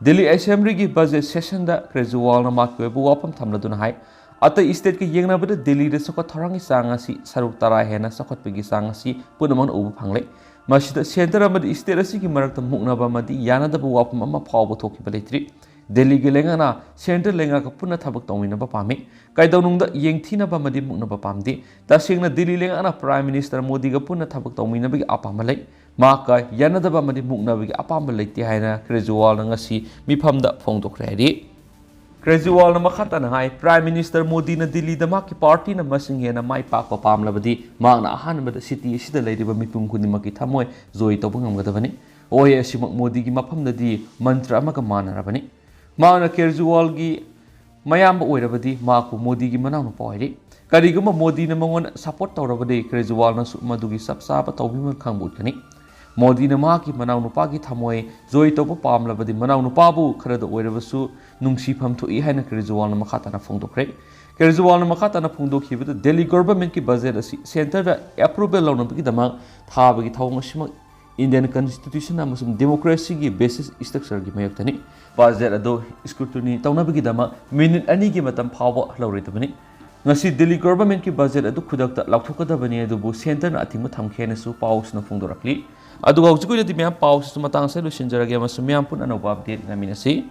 ꯗꯤꯜꯂꯤ Assembly ꯒꯤ budget session ꯗ ꯀ꯭ꯔꯦꯖꯤꯋꯥꯜꯅ ꯃꯍꯥꯛꯀꯤ ꯑꯣꯏꯕ ꯋꯥꯐꯝ ꯊꯝꯂꯗꯨꯅ ꯍꯥꯏ, ꯑꯇꯩ state ꯀ ꯌꯦꯡꯅꯕꯗ ꯗꯤꯜꯂꯤꯗ ꯆꯥꯎꯈꯠ ꯊꯧꯔꯥꯡꯒꯤ ꯆꯥꯡ ꯑꯁꯤ ꯁꯔꯨꯛ ꯇꯔꯥ ꯍꯦꯟꯅ ꯆꯥꯎꯈꯠꯄꯒꯤ ꯆꯥꯡ ꯑꯁꯤ ꯄꯨꯝꯅꯃꯛꯅ ꯎꯕ ꯐꯪꯂꯦ꯫ ꯃꯁꯤꯗ centre ꯑꯃꯗꯤ state ꯑꯁꯤꯒꯤ ꯃꯔꯛꯇ ꯃꯨꯛꯅꯕ ꯑꯃꯗꯤ ꯌꯥꯅꯗꯕ ꯋꯥꯐꯝ ꯑꯃ ꯐꯥꯎꯕ ꯊꯣꯛꯈꯤꯕ ꯂꯩꯇ꯭ꯔꯤ꯫ ꯗꯤꯜꯂꯤꯒꯤ ꯂꯩꯉꯥꯛꯅ centre ꯂꯩꯉꯥꯛꯀ ꯄꯨꯟꯅ ꯊꯕꯛ ꯇꯧꯃꯤꯟꯅꯕ ꯄꯥꯝꯃꯤ꯫ ꯀꯩꯗꯧꯅꯨꯡꯗ ꯌꯦꯡꯊꯤꯅꯕ ꯑꯃꯗꯤ ꯃꯨꯛꯅꯕ ꯄꯥꯝꯗꯦ꯫ ꯇꯁꯦꯡꯅ ꯗꯤꯜꯂꯤ ꯂꯩꯉꯥꯛꯅ Prime Minister ꯃꯣꯗꯤꯒ ꯄꯨꯟꯅ ꯊꯕꯛ ꯇꯧꯃꯤꯟꯅꯕꯒꯤ ꯑꯄꯥꯝꯕ ꯂꯩ꯫ ꯃꯍꯥꯛꯀ ꯌꯥꯅꯗꯕ ꯑꯃꯗꯤ ꯃꯨꯛꯅꯕꯒꯤ ꯑꯄꯥꯝꯕ ꯂꯩꯇꯦ ꯍꯥꯏꯅ ꯀ꯭ꯔꯦꯖꯤꯋꯥꯜꯅ ꯉꯁꯤ ꯃꯤꯐꯝꯗ ꯐꯣꯡꯗꯣꯛꯈ꯭ꯔꯦ ꯍꯥꯏꯔꯤ꯫ ꯀ꯭ꯔꯦꯖꯤꯋꯥꯜꯅ ꯃꯈꯥ ꯇꯥꯅ ꯍꯥꯏ, Prime Minister ꯃꯣꯗꯤꯅ ꯗꯤꯜꯂꯤꯗ ꯃꯍꯥꯛꯀꯤ party ꯅ ꯃꯁꯤꯡ ꯍꯦꯟꯅ ꯃꯥꯏ ꯄꯥꯛꯄ ꯄꯥꯝꯂꯕꯗꯤ ꯃꯍꯥꯛꯅ ꯑꯍꯥꯟꯕꯗ city ꯑꯁꯤꯗ ꯂꯩꯔꯤꯕ ꯃꯤꯄꯨꯝ ꯈꯨꯗꯤꯡꯃꯛꯀꯤ ꯊꯃꯣꯏ ꯖꯣꯏ ꯇꯧꯕ ꯉꯝꯒꯗꯕꯅꯤ꯫ ꯋꯥꯍꯩ ꯑꯁꯤꯃꯛ ꯃꯣꯗꯤꯒꯤ ꯃꯐꯝꯗꯗꯤ ꯃꯟꯇ꯭ꯔ ꯑꯃꯒ ꯃꯥꯟꯅꯔꯕꯅꯤ꯫ ꯃꯍꯥꯛꯅ ꯀ꯭ꯔꯦꯖꯤꯋꯥꯜꯒꯤ ꯃꯌꯥꯝꯕ ꯑꯣꯏꯔꯕꯗꯤ ꯃꯍꯥꯛꯄꯨ ꯃꯣꯗꯤꯒꯤ ꯃꯅꯥꯎꯅꯨꯄꯥ ꯑꯣꯏꯔꯤ꯫ ꯀꯔꯤꯒꯨꯝꯕ ꯃꯣꯗꯤꯅ ꯃꯉꯣꯟꯗ ꯁꯄꯣꯔꯠ ꯇꯧꯔꯕꯗꯤ ꯀꯦꯖ꯭ꯔꯤꯋꯥꯜꯅꯁꯨ ꯃꯗꯨꯒꯤ ꯆꯞ ꯆꯥꯕ ꯇꯧꯕꯤꯃꯜ ꯈꯪꯕ ꯎꯠꯀꯅꯤ꯫ ꯃꯣꯗꯤꯅ ꯃꯍꯥꯛꯀꯤ ꯃꯅꯥꯎꯅꯨꯄꯥꯒꯤ ꯊꯃꯣꯏ ꯖꯣꯏ ꯇꯧꯕ ꯄꯥꯝꯂꯕꯗꯤ ꯃꯅꯥꯎꯅꯨꯄꯥꯕꯨ ꯈꯔꯗ ꯑꯣꯏꯔꯕꯁꯨ ꯅꯨꯡꯁꯤꯐꯝ ꯊꯣꯛꯏ ꯍꯥꯏꯅ ꯀꯦꯖ꯭ꯔꯤꯋꯥꯜꯅ ꯃꯈꯥ ꯇꯥꯅ ꯐꯣꯡꯗꯣꯛꯈ꯭ꯔꯦ꯫ ꯀꯦꯖ꯭ꯔꯤꯋꯥꯜꯅ ꯃꯈꯥ ꯇꯥꯅ ꯐꯣꯡꯗꯣꯛꯈꯤꯕꯗ ꯗꯦꯜꯂꯤ ꯒꯣꯚꯔꯟꯃꯦꯟꯠꯀꯤ ꯕꯖꯦꯠ ꯑꯁꯤ ꯁꯦꯟꯇꯔꯗ ꯑꯦꯄ꯭ꯔꯨꯚꯦꯜ ꯂꯧꯅꯕꯒꯤꯗꯃꯛ ꯊꯥꯕꯒꯤ ꯊꯧꯑꯣꯡ ꯑꯁꯤꯃꯛ ꯏꯟꯗꯤꯌꯟ ꯀꯟꯁꯇꯤꯇ꯭ꯌꯨꯁꯟ ꯑꯃꯁꯨꯡ ꯗꯦꯃꯣꯀ꯭ꯔꯦꯁꯤꯒꯤ ꯕꯦꯁꯤꯁ ꯏꯁꯇ꯭ꯔꯛꯆꯔꯒꯤ ꯃꯥꯌꯣꯛꯇꯅꯤ꯫ ꯕꯖꯦꯠ ꯑꯗꯨ ꯁ꯭ꯀ꯭ꯔꯨꯇꯤꯅꯤ ꯇꯧꯅꯕꯒꯤꯗꯃꯛ ꯃꯤꯅꯤꯠ ꯑꯅꯤꯒꯤ ꯃꯇꯝ ꯐꯥꯎꯕ ꯂꯧꯔꯣꯏꯗꯕꯅꯤ꯫ ꯉꯁꯤ ꯗꯦꯜꯂꯤ ꯒꯣꯚꯔꯟꯃꯦꯟꯠꯀꯤ ꯕꯖꯦꯠ ꯑꯗꯨ ꯈꯨꯗꯛꯇ ꯂꯥꯎꯊꯣꯛꯀꯗꯕꯅꯤ, ꯑꯗꯨꯕꯨ ꯁꯦꯟꯇꯔꯅ ꯑꯊꯤꯡꯕ ꯊꯝꯈꯤ ꯍꯥꯏꯅꯁꯨ ꯄꯥꯎꯁꯤꯅ ꯐꯣꯡꯗꯣꯔꯛꯂꯤ꯫ ꯑꯗꯨꯒ ꯍꯧꯖꯤꯛ ꯑꯣꯏꯅꯗꯤ ꯃꯌꯥꯝ ꯄꯥꯎꯁꯤꯁꯨ ꯃꯇꯥꯡ ꯑꯁꯤꯗ ꯂꯣꯏꯁꯤꯟꯖꯔꯒꯦ ꯑꯃꯁꯨꯡ ꯃꯌꯥꯝ ꯄꯨꯟꯅ ꯑꯅꯧꯕ ꯑꯞꯗꯦꯠ ꯉꯥꯏꯃꯤꯟꯅꯁꯤ꯫